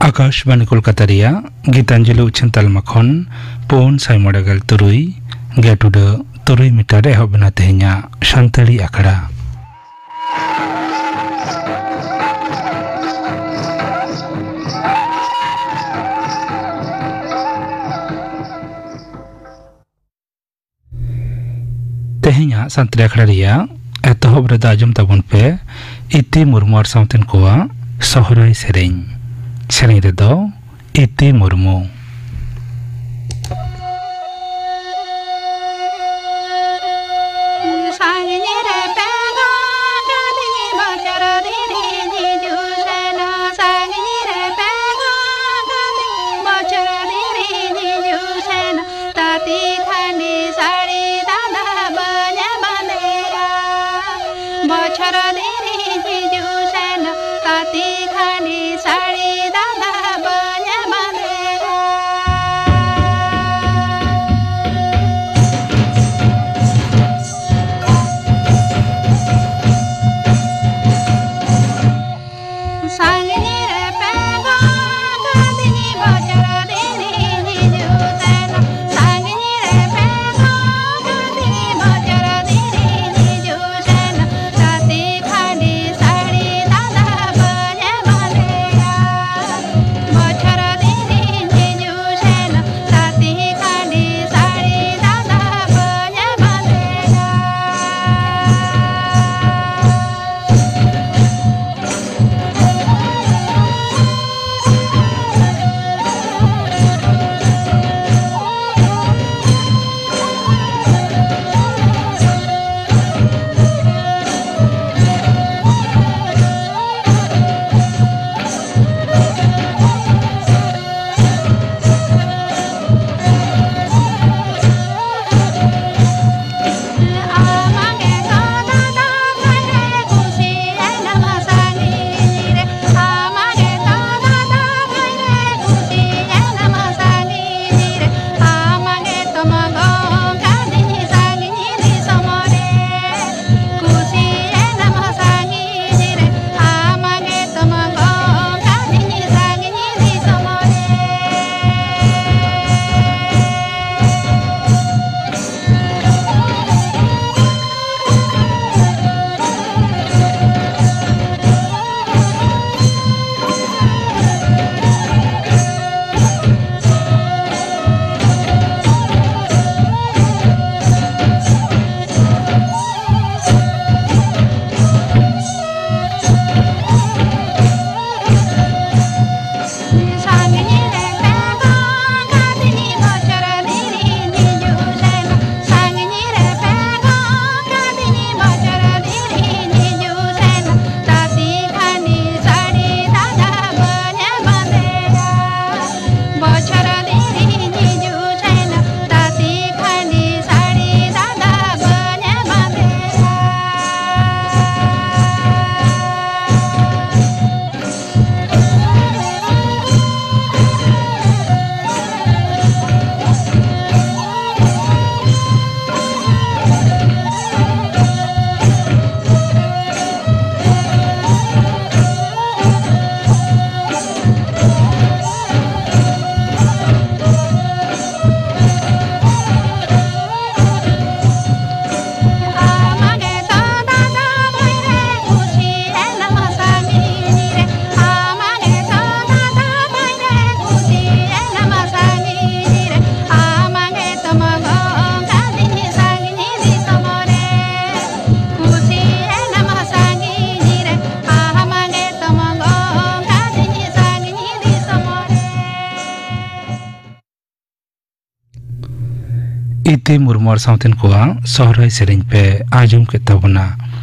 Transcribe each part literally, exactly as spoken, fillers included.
ᱟᱠᱟᱥᱵᱟᱱᱤ ᱠᱳᱞᱠᱟᱛᱟ ᱨᱮᱭᱟᱜ ᱜᱤᱛᱟᱧᱡᱚᱞᱤ ᱩᱪᱷᱟᱹᱱ ᱛᱟᱞᱢᱟ ᱠᱷᱚᱱ ᱯᱩᱱ ᱥᱟᱭ ᱢᱚᱬᱮ ᱜᱮᱞ ᱛᱩᱨᱩᱭ ᱜᱮᱴ ᱩᱰᱟᱹ ᱛᱩᱨᱩᱭ ᱢᱤᱴᱟᱨ ᱨᱮ ᱮᱦᱚᱵ ᱮᱱᱟ ᱛᱮᱦᱮᱧᱟᱜ ᱥᱟᱱᱛᱟᱲᱤ ᱟᱠᱷᱲᱟ᱾ ᱛᱮᱦᱮᱧᱟᱜ ᱥᱟᱱᱛᱟᱲᱤ ᱟᱠᱷᱲᱟ ᱨᱮᱭᱟᱜ ᱮᱛᱚᱦᱚᱵ ᱨᱮᱫᱚ ᱟᱸᱡᱚᱢ ᱛᱟᱵᱚᱱ ᱯᱮ ᱤᱛᱤ ᱢᱩᱨᱢᱩ ᱟᱨ ᱥᱟᱶᱛᱮᱱ ᱠᱚᱣᱟᱜ ᱥᱚᱦᱨᱟᱭ ᱥᱮᱨᱮᱧ᱾ ᱥᱮᱨᱮᱧ ᱨᱮᱫᱚ ᱤᱛᱤ ᱢᱩᱨᱢᱩ᱾ ᱥᱟᱺᱜᱤᱧ ᱨᱮ ᱯᱮ ᱜᱷᱚᱱᱴᱟ ᱫᱤᱱ ᱵᱚᱪᱷᱚᱨ ᱫᱤᱱ ᱦᱤᱡᱩᱜ ᱥᱮᱱᱚᱜ, ᱥᱟᱺᱜᱤᱧ ᱨᱮ ᱯᱮ ᱜᱷᱚᱱᱴᱟ ᱫᱤᱱ ᱵᱚᱪᱷᱚᱨ ᱫᱤᱱ ᱦᱤᱡᱩᱜ ᱥᱮᱱᱚᱜ, ᱛᱟᱹᱛᱤ ᱠᱷᱟᱹᱱᱤ ᱥᱟᱹᱲᱤ ᱫᱟᱫᱟ ᱵᱟᱹᱧ ᱵᱟᱸᱫᱮᱭᱟ᱾ ᱵᱚᱪᱷᱚᱨ ᱫᱤᱱ ᱦᱤᱡᱩᱜ ᱥᱮᱱᱚᱜ, ᱛᱟᱹᱛᱤ ᱠᱷᱟᱹᱱᱤ ᱥᱟᱹᱲᱤ ᱫᱟᱫᱟ ᱵᱟᱹᱧ ᱵᱟᱸᱫᱮᱭᱟ᱾ ᱤᱛᱤ ᱢᱩᱨᱢᱩ ᱟᱨ ᱥᱟᱶᱛᱮᱱ ᱠᱚᱣᱟᱜ ᱥᱚᱦᱨᱟᱭ ᱥᱮᱨᱮᱧ ᱯᱮ ᱟᱸᱡᱚᱢ ᱠᱮᱫ ᱛᱟᱵᱚᱱᱟ᱾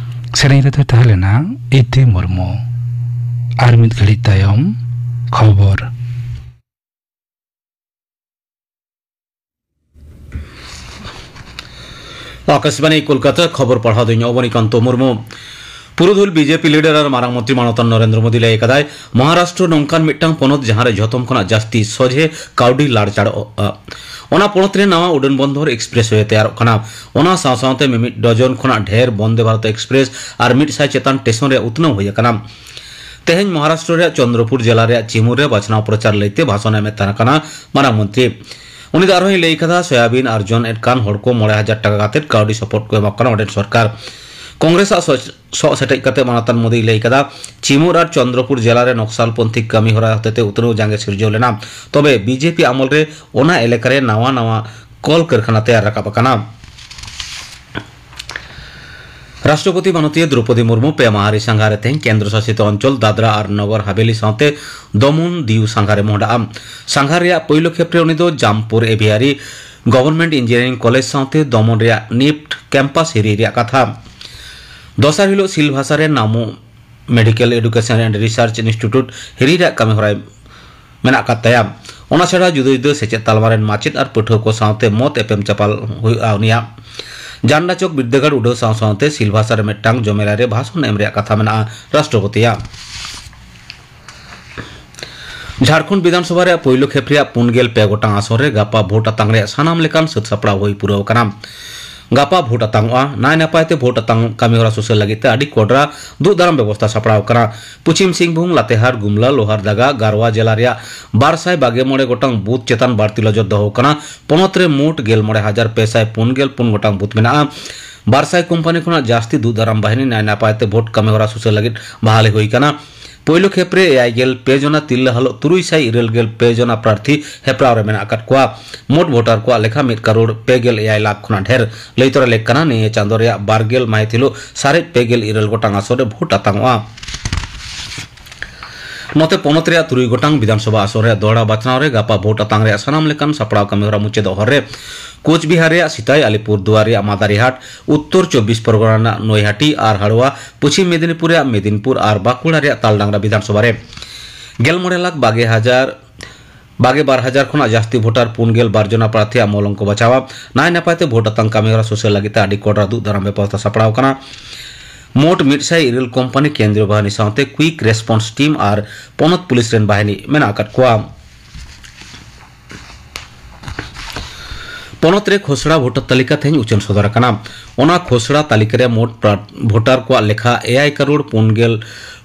ᱥᱮᱨᱮᱧ ᱨᱮᱫᱚ ᱛᱟᱦᱮᱸ ᱞᱮᱱᱟ ᱤᱛᱤ ᱢᱩᱨᱢᱩ᱾ ᱟᱨ ᱢᱤᱫ ᱜᱷᱟᱹᱲᱤᱡ ᱛᱟᱭᱚᱢ ᱠᱷᱚᱵᱚᱨ᱾ ᱟᱠᱟᱥᱵᱟᱱᱤ ᱠᱳᱞᱠᱟᱛᱟ, ᱠᱷᱚᱵᱚᱨ ᱯᱟᱲᱦᱟᱣ ᱫᱚᱧ ᱚᱵᱚᱱᱤᱠᱟᱱᱛᱚ ᱢᱩᱨᱢᱩ᱾ ᱯᱩᱨᱩᱫᱷᱩᱞ ᱵᱤᱡᱮᱯᱤ ᱞᱤᱰᱟᱨ ᱟᱨ ᱢᱟᱨᱟᱝ ᱢᱚᱱᱛᱨᱤ ᱢᱟᱱᱚᱛᱟᱱ ᱱᱚᱨᱮᱱᱫᱨᱚ ᱢᱳᱫᱤ ᱞᱟᱹᱭ ᱟᱠᱟᱫᱟᱭ, ᱢᱚᱦᱟᱨᱟᱥᱴᱨᱚ ᱱᱚᱝᱠᱟᱱ ᱢᱤᱫᱴᱟᱝ ᱯᱚᱱᱚᱛ ᱡᱟᱦᱟᱸ ᱨᱮ ᱡᱷᱚᱛᱚᱢ ᱠᱷᱚᱱᱟᱜ ᱡᱟᱹᱥᱛᱤ ᱥᱚᱡᱷᱮ ᱠᱟᱹᱣᱰᱤ ᱞᱟᱲᱪᱟᱲᱚᱜᱼᱟ᱾ ᱚᱱᱟ ᱯᱚᱱᱚᱛ ᱨᱮ ᱱᱟᱣᱟ ᱩᱰᱟᱹᱱ ᱵᱚᱱᱫᱚᱨ ᱮᱠᱥᱯᱨᱮᱥ ᱣᱮ ᱛᱮᱭᱟᱨᱚᱜ ᱠᱟᱱᱟ᱾ ᱚᱱᱟ ᱥᱟᱶ ᱥᱟᱶᱛᱮ ᱢᱤᱢᱤᱫ ᱰᱚᱡᱚᱱ ᱠᱷᱚᱱᱟᱜ ᱰᱷᱮᱨ ᱵᱚᱱᱫᱮ ᱵᱷᱟᱨᱚᱛ ᱮᱠᱥᱯᱨᱮᱥ ᱟᱨ ᱢᱤᱫ ᱥᱟᱭ ᱪᱮᱛᱟᱱ ᱴᱮᱥᱚᱱ ᱨᱮᱭᱟᱜ ᱩᱛᱱᱟᱹᱣ ᱦᱩᱭ ᱟᱠᱟᱱᱟ᱾ ᱛᱮᱦᱮᱧ ᱢᱚᱦᱟᱨᱟᱥᱴᱨᱚ ᱨᱮᱭᱟᱜ ᱪᱚᱱᱫᱨᱚᱯᱩᱨ ᱡᱮᱞᱟ ᱨᱮᱭᱟᱜ ᱪᱤᱢᱩᱨ ᱨᱮ ᱵᱟᱪᱷᱱᱟᱣ ᱯᱨᱚᱪᱟᱨ ᱞᱟᱹᱭᱛᱮ ᱵᱷᱟᱥᱚᱱ ᱮᱢᱮᱫ ᱛᱟᱦᱮᱸ ᱠᱟᱱᱟ ᱢᱟᱨᱟᱝ ᱢᱚᱱᱛᱨᱤ᱾ ᱩᱱᱤ ᱫᱚ ᱟᱨᱦᱚᱸᱭ ᱞᱟᱹᱭ ᱠᱟᱫᱟ, ᱥᱚᱭᱟᱵᱤᱱ ᱟᱨᱡᱚᱱ ᱮᱫ ᱠᱟᱱ ᱦᱚᱲ ᱠᱚ ᱢᱚᱬᱮ ᱦᱟᱡᱟᱨ ᱴᱟᱠᱟ ᱠᱟᱛᱮ ᱠᱟᱹᱣᱰᱤ ᱥᱚᱯᱚᱦᱚᱫ ᱠᱚ ᱮᱢᱚᱜ ᱠᱟᱱᱟ ᱚᱸᱰᱮᱱ ᱥᱚᱨᱠᱟᱨ᱾ ᱠᱚᱝᱜᱨᱮᱥ ᱟᱜ ᱥᱚᱪ-, ᱥᱚᱦ ᱥᱮᱴᱮᱡ ᱠᱟᱛᱮ ᱢᱟᱱᱚᱛᱟᱱ ᱢᱳᱫᱤᱭ ᱞᱟᱹᱭ ᱠᱟᱫᱟ, ᱪᱤᱢᱩᱨ ᱟᱨ ᱪᱚᱱᱫᱨᱚᱯᱩᱨ ᱡᱮᱞᱟ ᱨᱮ ᱱᱚᱠᱥᱟᱞ ᱯᱚᱱᱛᱷᱤ ᱠᱟᱹᱢᱤ ᱦᱚᱨᱟ ᱦᱚᱛᱮᱛᱮ ᱩᱛᱱᱟᱹᱣ ᱡᱟᱸᱜᱮ ᱥᱤᱨᱡᱟᱹᱣ ᱞᱮᱱᱟ᱾ ᱛᱚᱵᱮ ᱵᱤᱡᱮᱯᱤ ᱟᱢᱚᱞ ᱨᱮ ᱚᱱᱟ ᱮᱞᱟᱠᱟ ᱨᱮ ᱱᱟᱣᱟ ᱱᱟᱣᱟ ᱠᱚᱞ ᱠᱟᱹᱨᱠᱷᱟᱱᱟ ᱛᱮᱭᱟᱨ ᱨᱟᱠᱟᱵ ᱟᱠᱟᱱᱟ᱾ ᱨᱟᱥᱴᱨᱚᱯᱚᱛᱤ ᱢᱟᱱᱚᱛᱤᱭᱟᱹ ᱫᱨᱚᱯᱚᱫᱤ ᱢᱩᱨᱢᱩ ᱯᱮ ᱢᱟᱦᱟ ᱨᱮ ᱥᱟᱸᱜᱷᱟᱨ ᱨᱮ ᱛᱮᱦᱮᱧ ᱠᱮᱱᱫᱨᱚ ᱥᱟᱥᱤᱛ ᱚᱧᱪᱚᱞ ᱫᱟᱫᱽᱨᱟ ᱟᱨ ᱱᱚᱜᱚᱨ ᱦᱟᱵᱮᱞᱤ ᱥᱟᱶᱛᱮ ᱫᱚᱢᱚᱱ ᱫᱤᱭᱩ ᱥᱟᱸᱜᱷᱟᱨ ᱮ ᱢᱚᱦᱰᱟᱜᱼᱟ᱾ ᱥᱟᱸᱜᱷᱟᱨ ᱨᱮᱭᱟᱜ ᱯᱳᱭᱞᱳ ᱠᱷᱮᱯ ᱨᱮ ᱩᱱᱤ ᱫᱚ ᱡᱟᱢᱯᱩᱨ ᱮᱵᱷᱤᱭᱟᱨᱤ ᱜᱚᱵᱷᱚᱨᱱᱢᱮᱱᱴ ᱤᱧᱡᱤᱱᱤᱭᱟᱨᱤᱝ ᱠᱚᱞᱮᱡᱽ ᱥᱟᱶᱛᱮ ᱫᱚᱢᱚᱱ ᱨᱮᱭᱟᱜ ᱱᱤᱯᱴ ᱠᱮᱢᱯᱟᱥ ᱦᱤᱨᱤ ᱨᱮᱭᱟᱜ ᱠᱟᱛᱷᱟ᱾ ᱫᱚᱥᱟᱨ ᱦᱤᱞᱳᱜ ᱥᱤᱞᱵᱷᱟᱥᱟ ᱨᱮ ᱱᱟᱢᱩ medical education and research institute ᱦᱤᱨᱤ ᱨᱮᱭᱟᱜ ᱠᱟᱹᱢᱤ ᱦᱚᱨᱟᱭ ᱢᱮᱱᱟᱜ ᱟᱠᱟᱫ ᱛᱟᱭᱟ᱾ ᱚᱱᱟ ᱪᱷᱟᱰᱟ ᱡᱩᱫᱟᱹ ᱡᱩᱫᱟᱹ ᱥᱮᱪᱮᱫ ᱛᱟᱞᱢᱟ ᱨᱮᱱ ᱢᱟᱪᱮᱫ ᱟᱨ ᱯᱟᱹᱴᱷᱩᱣᱟᱹ ᱠᱚ ᱥᱟᱶᱛᱮ ᱢᱚᱛ ᱮᱯᱮᱢ ᱪᱟᱯᱟᱞ ᱦᱩᱭᱩᱜᱼᱟ ᱩᱱᱤᱭᱟᱜ᱾ ᱡᱟᱱᱰᱟ ᱪᱚᱠ ᱵᱤᱨᱫᱟᱹᱜᱟᱲ ᱩᱰᱟᱹᱣ ᱥᱟᱶ ᱥᱟᱶᱛᱮ ᱥᱤᱞᱵᱷᱟᱥᱟ ᱨᱮ ᱢᱤᱫᱴᱟᱝ ᱡᱚᱢᱮᱞᱟᱭ ᱨᱮ ᱵᱷᱟᱥᱚᱱ ᱮᱢ ᱨᱮᱭᱟᱜ ᱠᱟᱛᱷᱟ ᱢᱮᱱᱟᱜᱼᱟ ᱨᱟᱥᱴᱨᱚᱯᱚᱛᱤᱭᱟᱜ᱾ ᱡᱷᱟᱲᱠᱷᱚᱸᱰ ᱵᱤᱫᱷᱟᱱᱥᱚᱵᱷᱟ ᱨᱮᱭᱟᱜ ᱯᱳᱭᱞᱳ ᱠᱷᱮᱯ ᱨᱮᱭᱟᱜ ᱯᱩᱱ ᱜᱮᱞ ᱯᱮ ᱜᱚᱴᱟᱝ ᱟᱥᱚᱱ ᱨᱮ ᱜᱟᱯᱟ ᱵᱷᱳᱴ ᱟᱛᱟᱝ ᱨᱮᱭᱟᱜ ᱥᱟᱱᱟᱢ ᱞᱮᱠᱟᱱ ᱥᱟᱹᱛ ᱥᱟᱯᱲᱟᱣ ᱦᱩᱭ ᱯᱩᱨᱟᱹᱣ ᱟᱠᱟᱱᱟ᱾ ᱜᱟᱯᱟ ᱵᱷᱳᱴ ᱟᱛᱟᱝᱚᱜᱼᱟ᱾ ᱱᱟᱭ ᱱᱟᱯᱟᱭ ᱛᱮ ᱵᱷᱳᱴ ᱟᱛᱟᱝ ᱠᱟᱹᱢᱤ ᱦᱚᱨᱟ ᱥᱩᱥᱟᱹᱨ ᱞᱟᱹᱜᱤᱫ ᱛᱮ ᱟᱹᱰᱤ ᱠᱚᱰᱨᱟ ᱫᱩᱜ ᱫᱟᱨᱟᱢ ᱵᱮᱵᱚᱥᱛᱷᱟ ᱥᱟᱯᱲᱟᱣ ᱟᱠᱟᱱᱟ᱾ ᱯᱚᱪᱷᱤᱢ ᱥᱤᱝᱵᱷᱩᱢ, ᱞᱟᱛᱮᱦᱟᱨ, ᱜᱩᱢᱞᱟ, ᱞᱳᱦᱟᱨᱫᱟᱜᱟ, ᱜᱟᱨᱣᱟ ᱡᱮᱞᱟ ᱨᱮᱭᱟᱜ ᱵᱟᱨ ᱥᱟᱭ ᱵᱟᱜᱮ ᱢᱚᱬᱮ ᱜᱚᱴᱟᱝ ᱵᱩᱛᱷ ᱪᱮᱛᱟᱱ ᱵᱟᱹᱲᱛᱤ ᱱᱚᱡᱚᱨ ᱫᱚᱦᱚ ᱟᱠᱟᱱᱟ᱾ ᱯᱚᱱᱚᱛ ᱨᱮ ᱢᱳᱴ ᱜᱮᱞ ᱢᱚᱬᱮ ᱦᱟᱡᱟᱨ ᱯᱮ ᱥᱟᱭ ᱯᱩᱱ ᱜᱮᱞ ᱯᱩᱱ ᱜᱚᱴᱟᱝ ᱵᱩᱛᱷ ᱢᱮᱱᱟᱜᱼᱟ᱾ ᱵᱟᱨ ᱥᱟᱭ ᱠᱳᱢᱯᱟᱱᱤ ᱠᱷᱚᱱᱟᱜ ᱡᱟᱹᱥᱛᱤ ᱫᱩᱜ ᱫᱟᱨᱟᱢ ᱵᱟᱦᱤᱱᱤ ᱱᱟᱭ ᱱᱟᱯᱟᱭ ᱛᱮ ᱵᱷᱳᱴ ᱠᱟᱹᱢᱤ ᱦᱚᱨᱟ ᱥᱩᱥᱟᱹᱨ ᱞᱟᱹᱜᱤᱫ ᱵᱟᱦᱟᱞᱤ ᱦᱩᱭ ᱟᱠᱟᱱᱟ᱾ ᱯᱳᱭᱞᱳ ᱠᱷᱮᱯ ᱨᱮ ᱮᱭᱟᱭ ᱜᱮᱞ ᱯᱮ ᱡᱚᱱᱟ ᱛᱤᱨᱞᱟᱹ ᱦᱟᱞᱚᱜ ᱛᱩᱨᱩᱭ ᱥᱟᱭ ᱤᱨᱟᱹᱞ ᱜᱮᱞ ᱯᱮ ᱡᱚᱱᱟ ᱯᱨᱟᱨᱛᱷᱤ ᱦᱮᱯᱨᱟᱣ ᱨᱮ ᱢᱮᱱᱟᱜ ᱟᱠᱟᱫ ᱠᱚᱣᱟ᱾ ᱢᱳᱴ ᱵᱷᱳᱴᱟᱨ ᱠᱚᱣᱟᱜ ᱞᱮᱠᱷᱟ ᱢᱤᱫ ᱠᱟᱨᱳᱲ ᱯᱮ ᱜᱮᱞ ᱮᱭᱟᱭ ᱞᱟᱠᱷ ᱠᱷᱚᱱᱟᱜ ᱰᱷᱮᱨ᱾ ᱞᱟᱹᱭ ᱛᱚᱨᱟ ᱞᱮᱠ ᱠᱟᱱᱟ, ᱱᱤᱭᱟᱹ ᱪᱟᱸᱫᱚ ᱨᱮᱭᱟᱜ ᱵᱟᱨ ᱜᱮᱞ ᱢᱟᱹᱦᱤᱛ ᱦᱤᱞᱳᱜ ᱥᱟᱨᱮᱡ ᱯᱮ ᱜᱮᱞ ᱤᱨᱟᱹᱞ ᱜᱚᱴᱟᱝ ᱟᱥᱚᱱ ᱨᱮ ᱵᱷᱳᱴ ᱟᱛᱟᱝᱚᱜᱼᱟ᱾ ᱱᱚᱛᱮ ᱯᱚᱱᱚᱛ ᱨᱮᱭᱟᱜ ᱛᱩᱨᱩᱭ ᱜᱚᱴᱟᱝ ᱵᱤᱫᱷᱟᱱᱥᱚᱵᱷᱟ ᱟᱥᱚᱱ ᱨᱮᱭᱟᱜ ᱫᱚᱦᱲᱟ ᱵᱟᱪᱷᱱᱟᱣ ᱨᱮ ᱜᱟᱯᱟ ᱵᱷᱳᱴ ᱟᱛᱟᱝ ᱨᱮᱭᱟᱜ ᱥᱟᱱᱟᱢ ᱞᱮᱠᱟᱱ ᱥᱟᱯᱲᱟᱣ ᱠᱟᱹᱢᱤ ᱦᱚᱨᱟ ᱢᱩᱪᱟᱹᱫᱚᱜ ᱦᱚᱨ ᱨᱮ ᱠᱳᱪᱵᱤᱦᱟᱨ ᱨᱮᱭᱟᱜ ᱥᱤᱛᱟᱭ, ᱟᱞᱤᱯᱩᱨ ᱫᱩᱣᱟᱨ ᱨᱮᱭᱟᱜ ᱢᱟᱫᱟᱨᱤᱦᱟᱴ, ᱩᱛᱛᱚᱨ ᱪᱚᱵᱵᱤᱥ ᱯᱚᱨᱜᱚᱱᱟ ᱨᱮᱱᱟᱜ ᱱᱚᱭᱦᱟᱴᱤ ᱟᱨ ᱦᱟᱲᱣᱟ, ᱯᱚᱪᱷᱤᱢ ᱢᱮᱫᱤᱱᱤᱯᱩᱨ ᱨᱮᱭᱟᱜ ᱢᱮᱫᱤᱱᱯᱩᱨ ᱟᱨ ᱵᱟᱸᱠᱩᱲᱟ ᱨᱮᱭᱟᱜ ᱛᱟᱞᱰᱟᱝᱨᱟ ᱵᱤᱫᱷᱟᱱᱥᱚᱵᱷᱟ ᱨᱮ ᱜᱮᱞ ᱢᱚᱬᱮ ᱞᱟᱠᱷ ᱵᱟᱜᱮ ᱦᱟᱡᱟᱨ ᱵᱟᱜᱮ ᱵᱟᱨ ᱦᱟᱡᱟᱨ ᱠᱷᱚᱱᱟᱜ ᱡᱟᱹᱥᱛᱤ ᱵᱷᱳᱴᱟᱨ ᱯᱩᱱ ᱜᱮᱞ ᱵᱟᱨ ᱡᱚᱱᱟ ᱯᱨᱟᱨᱛᱷᱤᱭᱟᱜ ᱢᱚᱞᱚᱝ ᱠᱚ ᱵᱟᱪᱷᱟᱣᱟ᱾ ᱱᱟᱭ ᱱᱟᱯᱟᱭ ᱛᱮ ᱵᱷᱳᱴ ᱟᱛᱟᱝ ᱠᱟᱹᱢᱤ ᱦᱚᱨᱟ ᱥᱩᱥᱟᱹᱨ ᱞᱟᱹᱜᱤᱫ ᱛᱮ ᱟᱹᱰᱤ ᱠᱚᱰᱨᱟ ᱫᱩᱜ ᱫᱟᱨᱟᱢ ᱵᱮᱵᱚᱥᱛᱷᱟ ᱥᱟᱯᱲᱟᱣ ᱟᱠᱟᱱᱟ᱾ ᱢᱳᱴ ᱢᱤᱫ ᱥᱟᱭ ᱤᱨᱟᱹᱞ ᱠᱳᱢᱯᱟᱱᱤ, ᱠᱮᱱᱫᱨᱤᱭᱚ ᱵᱟᱦᱤᱱᱤ ᱥᱟᱶᱛᱮ ᱠᱩᱭᱤᱠ ᱨᱮᱥᱯᱚᱱᱥ ᱴᱤᱢ ᱟᱨ ᱯᱚᱱᱚᱛ ᱯᱩᱞᱤᱥ ᱨᱮᱱ ᱵᱟᱦᱤᱱᱤ ᱢᱮᱱᱟᱜ ᱟᱠᱟᱫ ᱠᱚᱣᱟ᱾ ᱯᱚᱱᱚᱛ ᱨᱮ ᱠᱷᱚᱥᱲᱟ ᱵᱷᱳᱴᱟᱨ ᱛᱟᱹᱞᱤᱠᱟ ᱛᱮᱦᱮᱧ ᱩᱪᱷᱟᱹᱱ ᱥᱚᱫᱚᱨ ᱟᱠᱟᱱᱟ᱾ ᱚᱱᱟ ᱠᱷᱚᱥᱲᱟ ᱛᱟᱹᱞᱤᱠᱟ ᱨᱮ ᱢᱳᱴ ᱯᱨᱟ-, ᱵᱷᱳᱴᱟᱨ ᱠᱚᱣᱟᱜ ᱞᱮᱠᱷᱟ ᱮᱭᱟᱭ ᱠᱟᱨᱳᱲ ᱯᱩᱱ ᱜᱮᱞ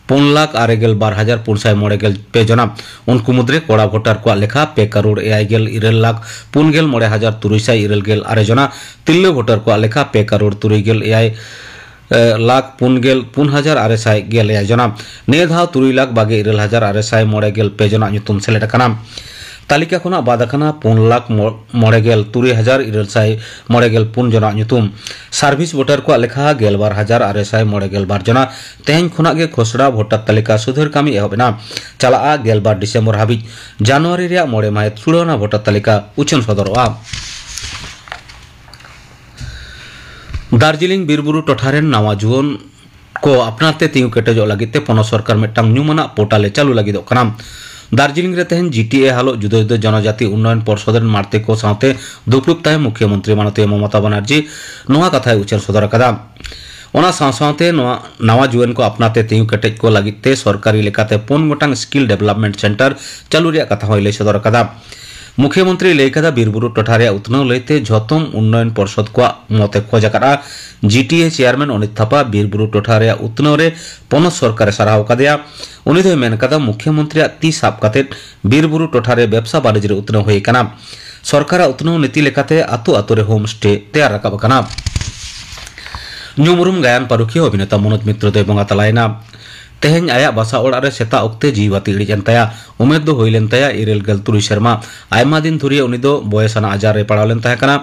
ᱯᱩᱱ ᱞᱟᱠᱷ ᱟᱨᱮ ᱜᱮᱞ ᱵᱟᱨ ᱦᱟᱡᱟᱨ ᱯᱩᱱ ᱥᱟᱭ ᱢᱚᱬᱮ ᱜᱮᱞ ᱯᱮ ᱡᱚᱱᱟ᱾ ᱩᱱᱠᱩ ᱢᱩᱫᱽᱨᱮ ᱠᱚᱲᱟ ᱵᱷᱳᱴᱟᱨ ᱠᱚᱣᱟᱜ ᱞᱮᱠᱷᱟ ᱯᱮ ᱠᱟᱨᱳᱲ ᱮᱭᱟᱭ ᱜᱮᱞ ᱤᱨᱟᱹᱞ ᱞᱟᱠᱷ ᱯᱩᱱ ᱜᱮᱞ ᱢᱚᱬᱮ ᱦᱟᱡᱟᱨ ᱛᱩᱨᱩᱭ ᱥᱟᱭ ᱤᱨᱟᱹᱞ ᱜᱮᱞ ᱟᱨᱮ ᱡᱚᱱᱟ᱾ ᱛᱤᱨᱞᱟᱹ ᱵᱷᱳᱴᱟᱨ ᱠᱚᱣᱟᱜ ᱞᱮᱠᱷᱟ ᱯᱮ ᱠᱟᱨᱳᱲ ᱛᱩᱨᱩᱭ ᱜᱮᱞ ᱮᱭᱟᱭ ᱞᱟᱠᱷ ᱯᱩᱱ ᱜᱮᱞ ᱯᱩᱱ ᱦᱟᱡᱟᱨ ᱟᱨᱮ ᱥᱟᱭ ᱜᱮᱞ ᱮᱭᱟᱭ ᱡᱚᱱᱟ᱾ ᱱᱤᱭᱟᱹ ᱫᱷᱟᱣ ᱛᱩᱨᱩᱭ ᱞᱟᱠᱷ ᱵᱟᱜᱮ ᱤᱨᱟᱹᱞ ᱦᱟᱡᱟᱨ ᱟᱨᱮ ᱥᱟᱭ ᱢᱚᱬᱮ ᱜᱮᱞ ᱯᱮ ᱡᱚᱱᱟᱜ ᱧᱩᱛᱩᱢ ᱥᱮᱞᱮᱫ ᱟᱠᱟᱱᱟ᱾ ᱛᱟᱹᱞᱤᱠᱟ ᱠᱷᱚᱱᱟᱜ ᱵᱟᱫ ᱟᱠᱟᱱᱟ ᱯᱩᱱ ᱞᱟᱠᱷ ᱢᱚᱬᱮ ᱜᱮᱞ ᱛᱩᱨᱩᱭ ᱦᱟᱡᱟᱨ ᱤᱨᱟᱹᱞ ᱥᱟᱭ ᱢᱚᱬᱮ ᱜᱮᱞ ᱯᱩᱱ ᱡᱚᱱᱟᱜ ᱧᱩᱛᱩᱢ᱾ ᱥᱟᱨᱵᱷᱤᱥ ᱵᱷᱳᱴᱟᱨ ᱠᱚᱣᱟᱜ ᱞᱮᱠᱷᱟ ᱜᱮᱞᱵᱟᱨ ᱦᱟᱡᱟᱨ ᱟᱨᱮ ᱥᱟᱭ ᱢᱚᱬᱮ ᱜᱮᱞ ᱵᱟᱨ ᱡᱚᱱᱟ᱾ ᱛᱮᱦᱮᱧ ᱠᱷᱚᱱᱟᱜ ᱜᱮ ᱠᱷᱚᱥᱲᱟ ᱵᱷᱳᱴᱟᱨ ᱛᱟᱹᱞᱤᱠᱟ ᱥᱩᱫᱷᱟᱹᱨ ᱠᱟᱹᱢᱤ ᱮᱦᱚᱵ ᱮᱱᱟ᱾ ᱪᱟᱞᱟᱜᱼᱟ ᱜᱮᱞᱵᱟᱨ ᱰᱤᱥᱮᱢᱵᱚᱨ ᱦᱟᱹᱵᱤᱡ᱾ ᱡᱟᱱᱩᱣᱟᱨᱤ ᱨᱮᱭᱟᱜ ᱢᱚᱬᱮ ᱢᱟᱹᱦᱤᱛ ᱪᱩᱲᱟᱹᱣᱱᱟ ᱵᱷᱳᱴᱟᱨ ᱛᱟᱹᱞᱤᱠᱟ ᱩᱪᱷᱟᱹᱱ ᱥᱚᱫᱚᱨᱚᱜᱼᱟ᱾ ᱫᱟᱨᱡᱤᱞᱤᱝ ᱵᱤᱨᱵᱩᱨᱩ ᱴᱚᱴᱷᱟ ᱨᱮᱱ ᱱᱟᱣᱟ ᱡᱩᱣᱟᱹᱱ ᱠᱚ ᱟᱯᱱᱟᱨ ᱛᱮ ᱛᱤᱸᱜᱩ ᱠᱮᱴᱮᱡᱚᱜ ᱞᱟᱹᱜᱤᱫ ᱛᱮ ᱯᱚᱱᱚᱛ ᱥᱚᱨᱠᱟᱨ ᱢᱤᱫᱴᱟᱝ ᱧᱩᱢᱟᱱᱟᱜ ᱯᱳᱨᱴᱟᱞ ᱮ ᱪᱟᱹᱞᱩ ᱞᱟᱹᱜᱤᱫᱚᱜ ᱠᱟᱱᱟ᱾ ᱫᱟᱨᱡᱤᱞᱤᱝ ᱨᱮ ᱛᱮᱦᱮᱧ ᱡᱤ ᱴᱤ ᱮ ᱦᱟᱞᱚᱜ ᱡᱩᱫᱟᱹ ᱡᱩᱫᱟᱹ ᱡᱚᱱᱚᱡᱟᱛᱤ ᱩᱱᱱᱚᱭᱚᱱ ᱯᱚᱨᱥᱚᱫ ᱨᱮᱱ ᱢᱟᱬᱛᱮ ᱠᱚ ᱥᱟᱶᱛᱮ ᱫᱩᱯᱲᱩᱵ ᱛᱟᱭᱚᱢ ᱢᱩᱠᱷᱭᱟᱹ ᱢᱚᱱᱛᱨᱤ ᱢᱟᱱᱚᱛᱤᱭᱟᱹ ᱢᱚᱢᱚᱛᱟ ᱵᱟᱱᱟᱨᱡᱤ ᱱᱚᱣᱟ ᱠᱟᱛᱷᱟᱭ ᱩᱪᱷᱟᱹᱱ ᱥᱚᱫᱚᱨ ᱟᱠᱟᱫᱟ᱾ ᱚᱱᱟ ᱥᱟᱶ ᱥᱟᱶᱛᱮ ᱱᱚᱣᱟ ᱱᱟᱣᱟ ᱡᱩᱣᱟᱹᱱ ᱠᱚ ᱟᱯᱱᱟᱨ ᱛᱮ ᱛᱤᱸᱜᱩ ᱠᱮᱴᱮᱡ ᱠᱚ ᱞᱟᱹᱜᱤᱫ ᱛᱮ ᱥᱚᱨᱠᱟᱨᱤ ᱞᱮᱠᱟᱛᱮ ᱯᱩᱱ ᱜᱚᱴᱟᱝ ᱥᱠᱤᱞ ᱰᱮᱵᱷᱞᱚᱯᱢᱮᱱᱴ ᱥᱮᱱᱴᱟᱨ ᱪᱟᱹᱞᱩ ᱨᱮᱭᱟᱜ ᱠᱟᱛᱷᱟ ᱦᱚᱸᱭ ᱞᱟᱹᱭ ᱥᱚᱫᱚᱨ ᱟᱠᱟᱫᱟ᱾ ᱢᱩᱠᱷᱭᱟᱹ ᱢᱚᱱᱛᱨᱤᱭ ᱞᱟᱹᱭ ᱠᱟᱫᱟ, ᱵᱤᱨᱵᱩᱨᱩ ᱴᱚᱴᱷᱟ ᱨᱮᱭᱟᱜ ᱩᱛᱱᱟᱹᱣ ᱞᱟᱹᱭᱛᱮ ᱡᱷᱚᱛᱚᱢ ᱩᱱᱱᱚᱭᱚᱱ ᱯᱚᱨᱥᱚᱫ ᱠᱚᱣᱟᱜ ᱢᱚᱛ ᱮ ᱠᱷᱚᱡ ᱟᱠᱟᱫᱼᱟ᱾ ᱡᱤ ᱴᱤ ᱮ ᱪᱮᱭᱟᱨᱢᱮᱱ ᱚᱱᱤᱛ ᱛᱷᱟᱯᱟ ᱵᱤᱨᱵᱩᱨᱩ ᱴᱚᱴᱷᱟ ᱨᱮᱭᱟᱜ ᱩᱛᱱᱟᱹᱣ ᱨᱮ ᱯᱚᱱᱚᱛ ᱥᱚᱨᱠᱟᱨ ᱮ ᱥᱟᱨᱦᱟᱣ ᱟᱠᱟᱫᱮᱭᱟ᱾ ᱩᱱᱤ ᱫᱚᱭ ᱢᱮᱱ ᱠᱟᱫᱟ, ᱢᱩᱠᱷᱭᱟᱹ ᱢᱚᱱᱛᱨᱤᱭᱟᱜ ᱛᱤ ᱥᱟᱵ ᱠᱟᱛᱮ ᱵᱤᱨᱵᱩᱨᱩ ᱴᱚᱴᱷᱟ ᱨᱮ ᱵᱮᱵᱽᱥᱟ ᱵᱟᱹᱱᱤᱡᱽ ᱨᱮ ᱩᱛᱱᱟᱹᱣ ᱦᱩᱭ ᱟᱠᱟᱱᱟ᱾ ᱥᱚᱨᱠᱟᱨᱟᱜ ᱩᱛᱱᱟᱹᱣ ᱱᱤᱛᱤ ᱞᱮᱠᱟᱛᱮ ᱟᱛᱳ ᱟᱛᱳ ᱨᱮ ᱦᱳᱢ ᱥᱴᱮ ᱛᱮᱭᱟᱨ ᱨᱟᱠᱟᱵ ᱟᱠᱟᱱᱟ᱾ ᱧᱩᱢ ᱩᱨᱩᱢ ᱜᱟᱭᱟᱱ ᱯᱟᱹᱨᱩᱠᱷᱤᱭᱟᱹ ᱚᱵᱷᱤᱱᱮᱛᱟ ᱢᱚᱱᱳᱡᱽ ᱢᱤᱛᱨᱚ ᱫᱚᱭ ᱵᱚᱸᱜᱟ ᱛᱟᱞᱟᱭᱮᱱᱟ᱾ ᱛᱮᱦᱮᱧ ᱟᱭᱟᱜ ᱵᱟᱥᱟ ᱚᱲᱟᱜ ᱨᱮ ᱥᱮᱛᱟᱜ ᱚᱠᱛᱮ ᱡᱤᱣᱤ ᱵᱟᱹᱛᱤ ᱤᱬᱤᱡ ᱮᱱ ᱛᱟᱭᱟ᱾ ᱩᱢᱮᱨ ᱫᱚ ᱦᱩᱭ ᱞᱮᱱ ᱛᱟᱭᱟ ᱤᱨᱟᱹᱞ ᱜᱮᱞ ᱛᱩᱨᱩᱭ ᱥᱮᱨᱢᱟ᱾ ᱟᱭᱢᱟ ᱫᱤᱱ ᱫᱷᱩᱨᱤᱭᱟᱹ ᱩᱱᱤ ᱫᱚ ᱵᱚᱭᱮᱥ ᱟᱱᱟᱜ ᱟᱡᱟᱨ ᱨᱮ ᱯᱟᱲᱟᱣ ᱞᱮᱱ ᱛᱟᱦᱮᱸ ᱠᱟᱱᱟ᱾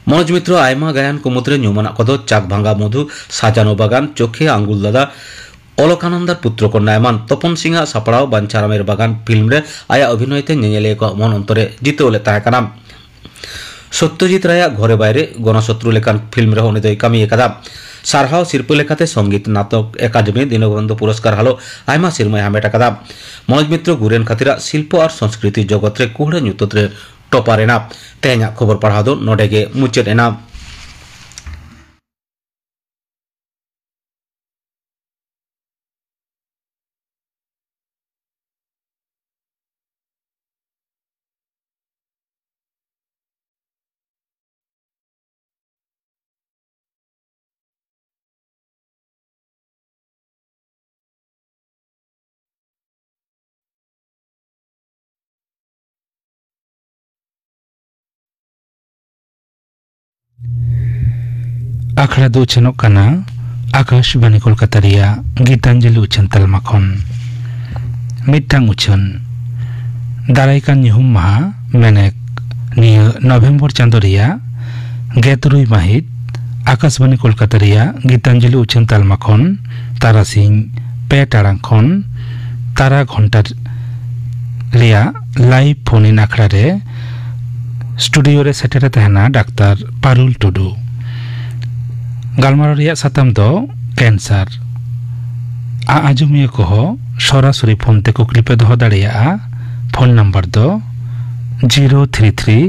ᱢᱚᱱᱳᱡᱽ ᱢᱤᱛᱨᱚ ᱟᱭᱢᱟ ᱜᱟᱭᱟᱱ ᱠᱚ ᱢᱩᱫᱽᱨᱮ ᱧᱩᱢᱟᱱᱟᱜ ᱠᱚᱫᱚ ᱪᱟᱠ ᱵᱷᱟᱝᱜᱟ ᱢᱚᱫᱷᱩ, ᱥᱟᱡᱟᱱᱳ ᱵᱟᱜᱟᱱ, ᱪᱳᱠᱷᱮ ᱟᱝᱜᱩᱞ ᱫᱟᱫᱟ, ᱚᱞᱚᱠᱟᱱᱚᱱᱫᱟᱨ ᱯᱩᱛᱨᱚ ᱠᱚᱱᱱᱟ ᱮᱢᱟᱱ᱾ ᱛᱚᱯᱚᱱ ᱥᱤᱝ ᱟᱜ ᱥᱟᱯᱲᱟᱣ ᱵᱟᱧᱪᱟᱨᱟᱢᱮᱨ ᱵᱟᱜᱟᱱ ᱯᱷᱤᱞᱢ ᱨᱮ ᱟᱭᱟᱜ ᱚᱵᱷᱤᱱᱚᱭ ᱛᱮ ᱧᱮᱧᱮᱞᱤᱭᱟᱹ ᱠᱚᱣᱟᱜ ᱢᱚᱱ ᱚᱱᱛᱚᱨ ᱮ ᱡᱤᱛᱟᱹᱣ ᱞᱮᱫ ᱛᱟᱦᱮᱸ ᱠᱟᱱᱟ᱾ ᱥᱚᱛᱭᱚᱡᱤᱛ ᱨᱟᱭ ᱟᱜ ᱜᱷᱚᱨᱮ ᱵᱟᱭᱨᱮ, ᱜᱚᱱᱚᱥᱚᱛᱨᱩ ᱞᱮᱠᱟᱱ ᱯᱷᱤᱞᱢ ᱨᱮᱦᱚᱸ ᱩᱱᱤ ᱫᱚᱭ ᱠᱟᱹᱢᱤ ᱟᱠᱟᱫᱟ᱾ ᱥᱟᱨᱦᱟᱣ ᱥᱤᱨᱯᱟᱹ ᱞᱮᱠᱟᱛᱮ ᱥᱚᱝᱜᱤᱛ ᱱᱟᱴᱚᱠ ᱮᱠᱟᱰᱮᱢᱤ ᱫᱤᱱᱚᱵᱚᱱᱫᱷᱩ ᱯᱩᱨᱚᱥᱠᱟᱨ ᱦᱟᱞᱚ ᱟᱭᱢᱟ ᱥᱤᱨᱢᱟᱹᱭ ᱦᱟᱢᱮᱴ ᱟᱠᱟᱫᱟ᱾ ᱢᱚᱱᱳᱡᱽ ᱢᱤᱛᱨᱚ ᱜᱩᱨᱮᱱ ᱠᱷᱟᱹᱛᱤᱨᱟᱜ ᱥᱤᱞᱯᱚ ᱟᱨ ᱥᱚᱝᱥᱠᱨᱤᱛᱤ ᱡᱚᱜᱚᱛ ᱨᱮ ᱠᱩᱦᱲᱟᱹ ᱧᱩᱛᱟᱹᱛ ᱨᱮ ᱴᱚᱯᱟᱨ ᱮᱱᱟ᱾ ᱛᱮᱦᱮᱧᱟᱜ ᱠᱷᱚᱵᱚᱨ ᱯᱟᱲᱦᱟᱣ ᱫᱚ ᱱᱚᱰᱮ ᱜᱮ ᱢᱩᱪᱟᱹᱫ ᱮᱱᱟ᱾ ᱟᱠᱷᱲᱟ ᱫᱚ ᱩᱪᱷᱟᱹᱱᱚᱜ ᱠᱟᱱᱟ ᱟᱠᱟᱥᱵᱟᱱᱤ ᱠᱳᱞᱠᱟᱛᱟ ᱨᱮᱭᱟᱜ ᱜᱤᱛᱟᱧᱡᱚᱞᱤ ᱩᱪᱷᱟᱹᱱ ᱛᱟᱞᱢᱟ ᱠᱷᱚᱱ᱾ ᱢᱤᱫᱴᱟᱝ ᱩᱪᱷᱟᱹᱱ᱾ ᱫᱟᱨᱟᱭ ᱠᱟᱱ ᱧᱩᱦᱩᱢ ᱢᱟᱦᱟ, ᱢᱮᱱᱮᱠ ᱱᱤᱭᱟᱹ ᱱᱚᱵᱷᱮᱢᱵᱚᱨ ᱪᱟᱸᱫᱚ ᱨᱮᱭᱟᱜ ᱜᱮᱞ ᱛᱩᱨᱩᱭ ᱢᱟᱹᱦᱤᱛ, ᱟᱠᱟᱥᱵᱟᱱᱤ ᱠᱳᱞᱠᱟᱛᱟ ᱨᱮᱭᱟᱜ ᱜᱤᱛᱟᱧᱡᱚᱞᱤ ᱩᱪᱷᱟᱹᱱ ᱛᱟᱞᱢᱟ ᱠᱷᱚᱱ ᱛᱟᱨᱟᱥᱤᱧ ᱯᱮ ᱴᱟᱲᱟᱝ ᱠᱷᱚᱱ ᱛᱟᱨᱟ ᱜᱷᱚᱱᱴᱟ ᱨᱮᱭᱟᱜ ᱞᱟᱭᱤᱵᱷ ᱯᱷᱳᱱ ᱤᱱ ᱟᱠᱷᱲᱟ ᱨᱮ ᱥᱴᱩᱰᱤᱭᱳ ᱨᱮ ᱥᱮᱴᱮᱨᱮ ᱛᱟᱦᱮᱱᱟ ᱰᱟᱠᱛᱟᱨ ᱯᱟᱨᱩᱞ ᱴᱩᱰᱩ᱾ ᱜᱟᱞᱢᱟᱨᱟᱣ ᱨᱮᱭᱟᱜ ᱥᱟᱛᱟᱢ ᱫᱚ ᱠᱮᱱᱥᱟᱨ᱾ ᱟ-, ᱟᱸᱡᱚᱢᱤᱭᱟᱹ ᱠᱚᱦᱚᱸ ᱥᱚᱨᱟᱥᱚᱨᱤ ᱯᱷᱳᱱ ᱛᱮ ᱠᱩᱠᱞᱤ ᱯᱮ ᱫᱚᱦᱚ ᱫᱟᱲᱮᱭᱟᱜᱼᱟ᱾ ᱯᱷᱳᱱ ᱱᱟᱢᱵᱟᱨ ᱫᱚ zero three three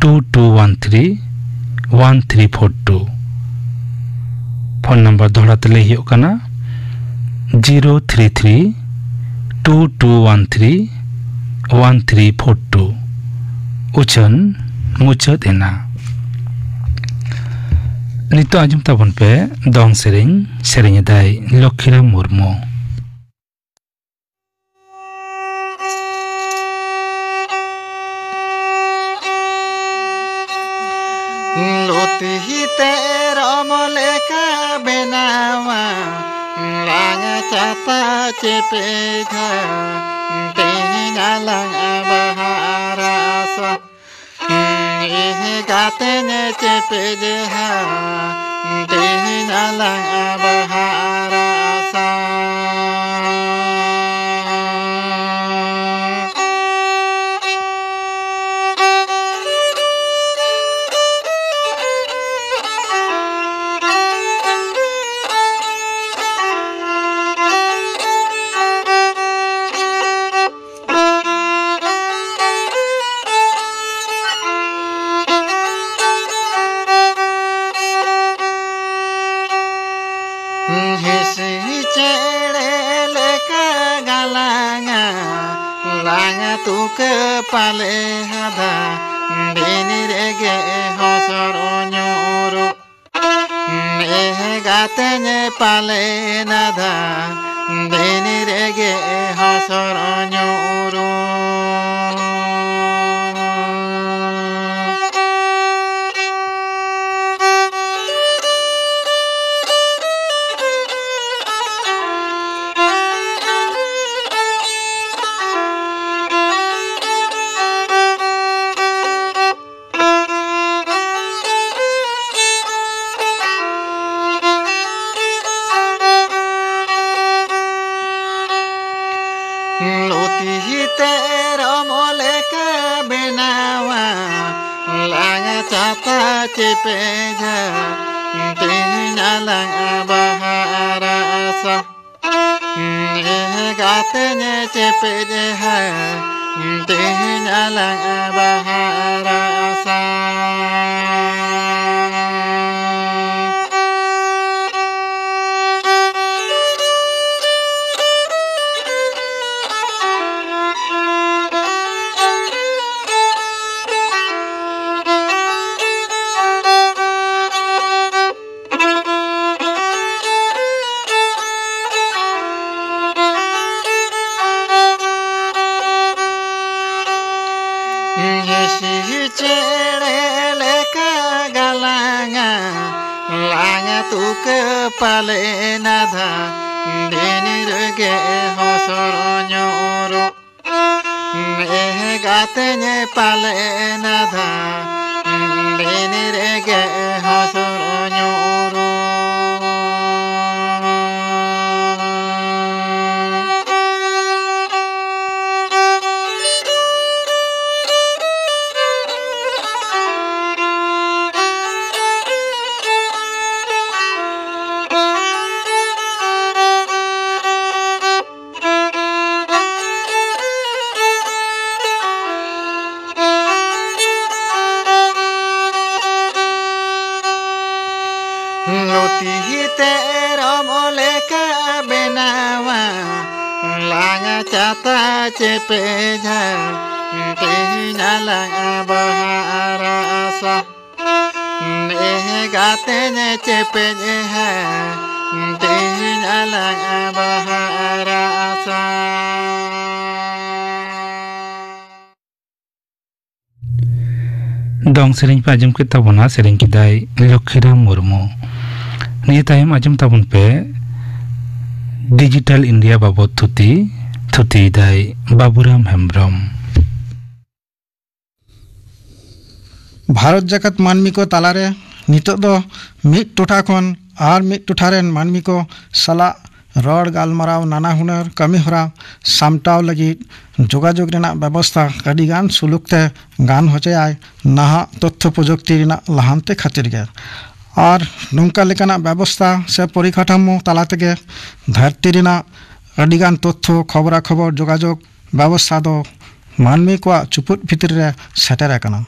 two two one three one three four two. Phone number ᱫᱚᱦᱲᱟ ᱛᱮ ᱞᱟᱹᱭ ᱦᱩᱭᱩᱜ ᱠᱟᱱᱟ, zero three three two two one three one three four two. ᱩᱪᱷᱟᱹᱱ ᱢᱩᱪᱟᱹᱫ ᱮᱱᱟ᱾ ᱱᱤᱛᱚᱜ ᱟᱸᱡᱚᱢ ᱛᱟᱵᱚᱱ ᱯᱮ ᱫᱚᱝ ᱥᱮᱨᱮᱧ, ᱥᱮᱨᱮᱧ ᱮᱫᱟᱭ ᱞᱚᱠᱠᱷᱤᱨᱟᱢ ᱢᱩᱨᱢᱩ᱾ ᱞᱩᱛᱤ ᱛᱮ ᱨᱚᱢ ᱞᱮᱠᱟ ᱵᱮᱱᱟᱣᱟ, ᱞᱟᱝ ᱪᱟᱛᱟ ᱪᱮᱯᱮᱡᱟ, ᱛᱮᱦᱮᱧ ᱟᱞᱟᱝ ᱵᱟᱦᱟ ᱨᱟᱥᱟ᱾ ᱤᱦ ᱜᱟᱛᱮᱧ ᱪᱮᱯᱮᱡᱮᱦᱟ, ᱛᱮᱦᱮᱧ ᱟᱞᱟᱝ ᱵᱟᱦᱟ ᱨᱟᱥᱟ᱾ ᱦᱤᱸᱥᱤ ᱪᱮᱬᱮ ᱞᱮᱠᱟ ᱜᱟᱞᱟᱝᱟ, ᱞᱟᱝᱟ ᱛᱩᱠᱟᱹ ᱯᱟᱞᱮ ᱦᱟᱫᱟ, ᱵᱤᱱᱤ ᱨᱮᱜᱮ ᱦᱚᱥᱚᱨ ᱧᱩᱨᱩ᱾ ᱱᱮᱦ ᱜᱟᱛᱮᱧ ᱯᱟᱞᱮ ᱱᱟᱫᱟ, ᱵᱤᱱᱤ ᱨᱮᱜᱮ ᱦᱚᱥᱚᱨ ᱧᱩᱨᱩ᱾ ᱛᱤᱦᱤᱛᱮ ᱨᱚᱢᱚ ᱞᱮᱠᱟ ᱵᱮᱱᱟᱣᱟ, ᱞᱟᱝ ᱪᱟᱛᱟ ᱪᱮᱯᱮᱡᱟ, ᱛᱮᱦᱮᱧ ᱟᱞᱟᱝ ᱵᱟᱦᱟ ᱟᱨ ᱟᱥᱟ᱾ ᱜᱟᱛᱮᱧ ᱪᱮᱯᱮᱡ ᱦᱟ, ᱛᱮᱦᱮᱧ ᱟᱞᱟᱝ ᱵᱟᱦᱟ ᱟᱨ ᱟᱥᱟ᱾ ᱦᱤᱥᱤ ᱪᱮᱬᱮ ᱞᱮᱠᱟ ᱜᱟᱞᱟᱝᱟ, ᱞᱟᱝ ᱛᱩᱠᱟᱹ ᱯᱟᱞᱮ ᱱᱟᱫᱷᱟ, ᱫᱤᱱ ᱨᱮᱜᱮ ᱦᱚᱥᱚᱨ ᱧᱩᱨᱩ᱾ ᱜᱟᱛᱮᱧ ᱯᱟᱞᱮ ᱱᱟᱫᱷᱟ, ᱫᱤᱱ ᱨᱮᱜᱮ ᱦᱚᱥᱚᱨ ᱧᱩᱨᱩ᱾ ᱞᱩᱛᱤ ᱛᱮ ᱨᱚᱢᱚ ᱞᱮᱠᱟ ᱵᱮᱱᱟᱣᱟ, ᱞᱟᱝ ᱪᱟᱛᱟ ᱪᱮᱯᱮᱡᱟ, ᱛᱮᱦᱮᱧ ᱟᱞᱟᱝ ᱵᱟᱦᱟ ᱟᱨ ᱟᱥᱟ᱾ ᱜᱟᱛᱮᱧ ᱪᱮᱯᱮᱡ ᱦᱟ, ᱛᱮᱦᱮᱧ ᱟᱞᱟᱝ ᱵᱟᱦᱟ ᱟᱨ ᱟᱥᱟ᱾ ᱫᱚᱝ ᱥᱮᱨᱮᱧ ᱯᱮ ᱟᱸᱡᱚᱢ ᱠᱮᱫ ᱛᱟᱵᱚᱱᱟ, ᱥᱮᱨᱮᱧ ᱠᱮᱫᱟᱭ ᱞᱚᱠᱠᱷᱤᱨᱟᱢ ᱢᱩᱨᱢᱩ᱾ ᱱᱤᱭᱟᱹ ᱛᱟᱭᱚᱢ ᱟᱸᱡᱚᱢ ᱛᱟᱵᱚᱱ ᱯᱮ ᱰᱤᱡᱤᱴᱟᱞ ᱤᱱᱰᱤᱭᱟ ᱵᱟᱵᱚᱛ ᱛᱷᱩᱛᱤ, ᱛᱷᱩᱛᱤᱭᱮᱫᱟᱭ ᱵᱟᱵᱩᱨᱟᱢ ᱦᱮᱢᱵᱨᱚᱢ᱾ ᱵᱷᱟᱨᱚᱛ ᱡᱟᱠᱟᱛ ᱢᱟᱹᱱᱢᱤ ᱠᱚ ᱛᱟᱞᱟᱨᱮ ᱱᱤᱛᱚᱜ ᱫᱚ ᱢᱤᱫ ᱴᱚᱴᱷᱟ ᱠᱷᱚᱱ ᱟᱨ ᱢᱤᱫ ᱴᱚᱴᱷᱟ ᱨᱮᱱ ᱢᱟᱹᱱᱢᱤ ᱠᱚ ᱥᱟᱞᱟᱜ ᱨᱚᱲ ᱜᱟᱞᱢᱟᱨᱟᱣ, ᱱᱟᱱᱟ ᱦᱩᱱᱟᱹᱨ ᱠᱟᱹᱢᱤ ᱦᱚᱨᱟ ᱥᱟᱢᱴᱟᱣ ᱞᱟᱹᱜᱤᱫ ᱡᱳᱜᱟᱡᱳᱜᱽ ᱨᱮᱱᱟᱜ ᱵᱮᱵᱚᱥᱛᱷᱟ ᱟᱹᱰᱤ ᱜᱟᱱ ᱥᱩᱞᱩᱠ ᱛᱮ ᱜᱟᱱ ᱦᱚᱪᱚᱭᱟᱭ, ᱱᱟᱦᱟᱜ ᱛᱚᱛᱛᱷᱚ ᱯᱨᱚᱡᱩᱠᱛᱤ ᱨᱮᱱᱟᱜ ᱞᱟᱦᱟᱱᱛᱤ ᱠᱷᱟᱹᱛᱤᱨ ᱜᱮ᱾ ᱟᱨ ᱱᱚᱝᱠᱟ ᱞᱮᱠᱟᱱᱟᱜ ᱵᱮᱵᱚᱥᱛᱷᱟ ᱥᱮ ᱯᱚᱨᱤᱠᱟᱴᱷᱟᱢᱳ ᱛᱟᱞᱟ ᱛᱮᱜᱮ ᱫᱷᱟᱹᱨᱛᱤ ᱨᱮᱱᱟᱜ ᱟᱹᱰᱤ ᱜᱟᱱ ᱛᱚᱛᱛᱷᱚ, ᱠᱷᱚᱵᱽᱨᱟ ᱠᱷᱚᱵᱚᱨ, ᱡᱳᱜᱟᱡᱳᱜᱽ ᱵᱮᱵᱚᱥᱛᱷᱟ ᱫᱚ ᱢᱟᱹᱱᱢᱤ ᱠᱚᱣᱟᱜ ᱪᱩᱯᱩᱫ ᱵᱷᱤᱛᱨᱤ ᱨᱮ ᱥᱮᱴᱮᱨ ᱟᱠᱟᱱᱟ᱾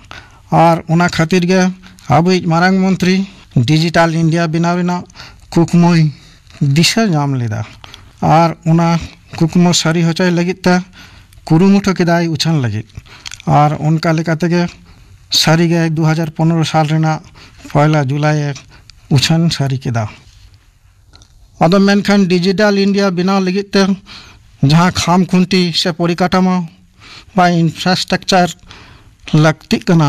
ᱟᱨ ᱚᱱᱟ ᱠᱷᱟᱹᱛᱤᱨ ᱜᱮ ᱟᱵᱚᱭᱤᱡ ᱢᱟᱨᱟᱝ ᱢᱚᱱᱛᱨᱤ ᱰᱤᱡᱤᱴᱟᱞ ᱤᱱᱰᱤᱭᱟ ᱵᱮᱱᱟᱣ ᱨᱮᱱᱟᱜ ᱠᱩᱠᱢᱩᱭ ᱫᱤᱥᱟᱹ ᱧᱟᱢ ᱞᱮᱫᱟ᱾ ᱟᱨ ᱚᱱᱟ ᱠᱩᱠᱢᱩ ᱥᱟᱹᱨᱤ ᱦᱚᱪᱚᱭ ᱞᱟᱹᱜᱤᱫ ᱛᱮ ᱠᱩᱨᱩᱢᱩᱴᱩ ᱠᱮᱫᱟᱭ ᱩᱪᱷᱟᱹᱱ ᱞᱟᱹᱜᱤᱫ᱾ ᱟᱨ ᱚᱱᱠᱟ ᱞᱮᱠᱟ ᱛᱮᱜᱮ ᱥᱟᱹᱨᱤᱜᱮ ᱫᱩ ᱦᱟᱡᱟᱨ ᱯᱚᱱᱨᱚ ᱥᱟᱞ ᱨᱮᱱᱟᱜ ᱯᱚᱭᱞᱟ ᱡᱩᱞᱟᱭ ᱮ ᱩᱪᱷᱟᱹᱱ ᱥᱟᱹᱨᱤ ᱠᱮᱫᱟ᱾ ᱟᱫᱚ ᱢᱮᱱᱠᱷᱟᱱ ᱰᱤᱡᱤᱴᱟᱞ ᱤᱱᱰᱤᱭᱟ ᱵᱮᱱᱟᱣ ᱞᱟᱹᱜᱤᱫ ᱛᱮ ᱡᱟᱦᱟᱸ ᱠᱷᱟᱢ ᱠᱷᱩᱱᱴᱤ ᱥᱮ ᱯᱚᱨᱤᱠᱟᱴᱷᱟᱢᱳ ᱵᱟ ᱤᱱᱯᱷᱨᱟᱥᱴᱨᱟᱠᱪᱟᱨ ᱞᱟᱹᱠᱛᱤᱜ ᱠᱟᱱᱟ,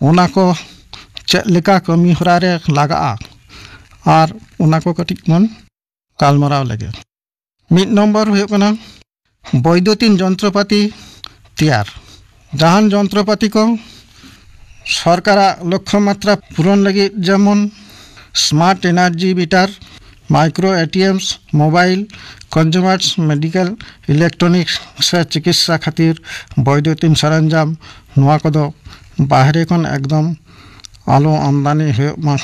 ᱚᱱᱟ ᱠᱚ ᱪᱮᱫ ᱞᱮᱠᱟ ᱠᱟᱹᱢᱤ ᱦᱚᱨᱟ ᱨᱮ ᱞᱟᱜᱟᱜᱼᱟ, ᱟᱨ ᱚᱱᱟ ᱠᱚ ᱠᱟᱹᱴᱤᱡ ᱵᱚᱱ ᱜᱟᱞᱢᱟᱨᱟᱣ ᱞᱮᱜᱮ᱾ ᱢᱤᱫ ᱱᱚᱢᱵᱚᱨ ᱦᱩᱭᱩᱜ ᱠᱟᱱᱟ ᱵᱳᱭᱫᱩᱛᱤᱱ ᱡᱚᱱᱛᱨᱚᱯᱟᱛᱤ ᱛᱮᱭᱟᱨ᱾ ᱡᱟᱦᱟᱱ ᱡᱚᱱᱛᱨᱚᱯᱟᱛᱤ ᱠᱚ ᱥᱚᱨᱠᱟᱨᱟᱜ ᱞᱚᱠᱠᱷᱚ ᱢᱟᱛᱨᱟ ᱯᱩᱨᱚᱱ ᱞᱟᱹᱜᱤᱫ, ᱡᱮᱢᱚᱱ smart energy meter, micro ATMs, mobile consumers, medical, electronics ᱥᱮ ᱪᱤᱠᱤᱛᱥᱟ ᱠᱷᱟᱹᱛᱤᱨ ᱵᱳᱭᱫᱩᱛᱤᱱ ᱥᱚᱨᱚᱧᱡᱟᱢ, ᱱᱚᱣᱟ ᱠᱚᱫᱚ ᱵᱟᱦᱨᱮ ᱠᱷᱚᱱ ᱮᱠᱫᱚᱢ ᱟᱞᱚ ᱟᱢᱫᱟᱱᱤ ᱦᱩᱭᱩᱜ ᱢᱟ,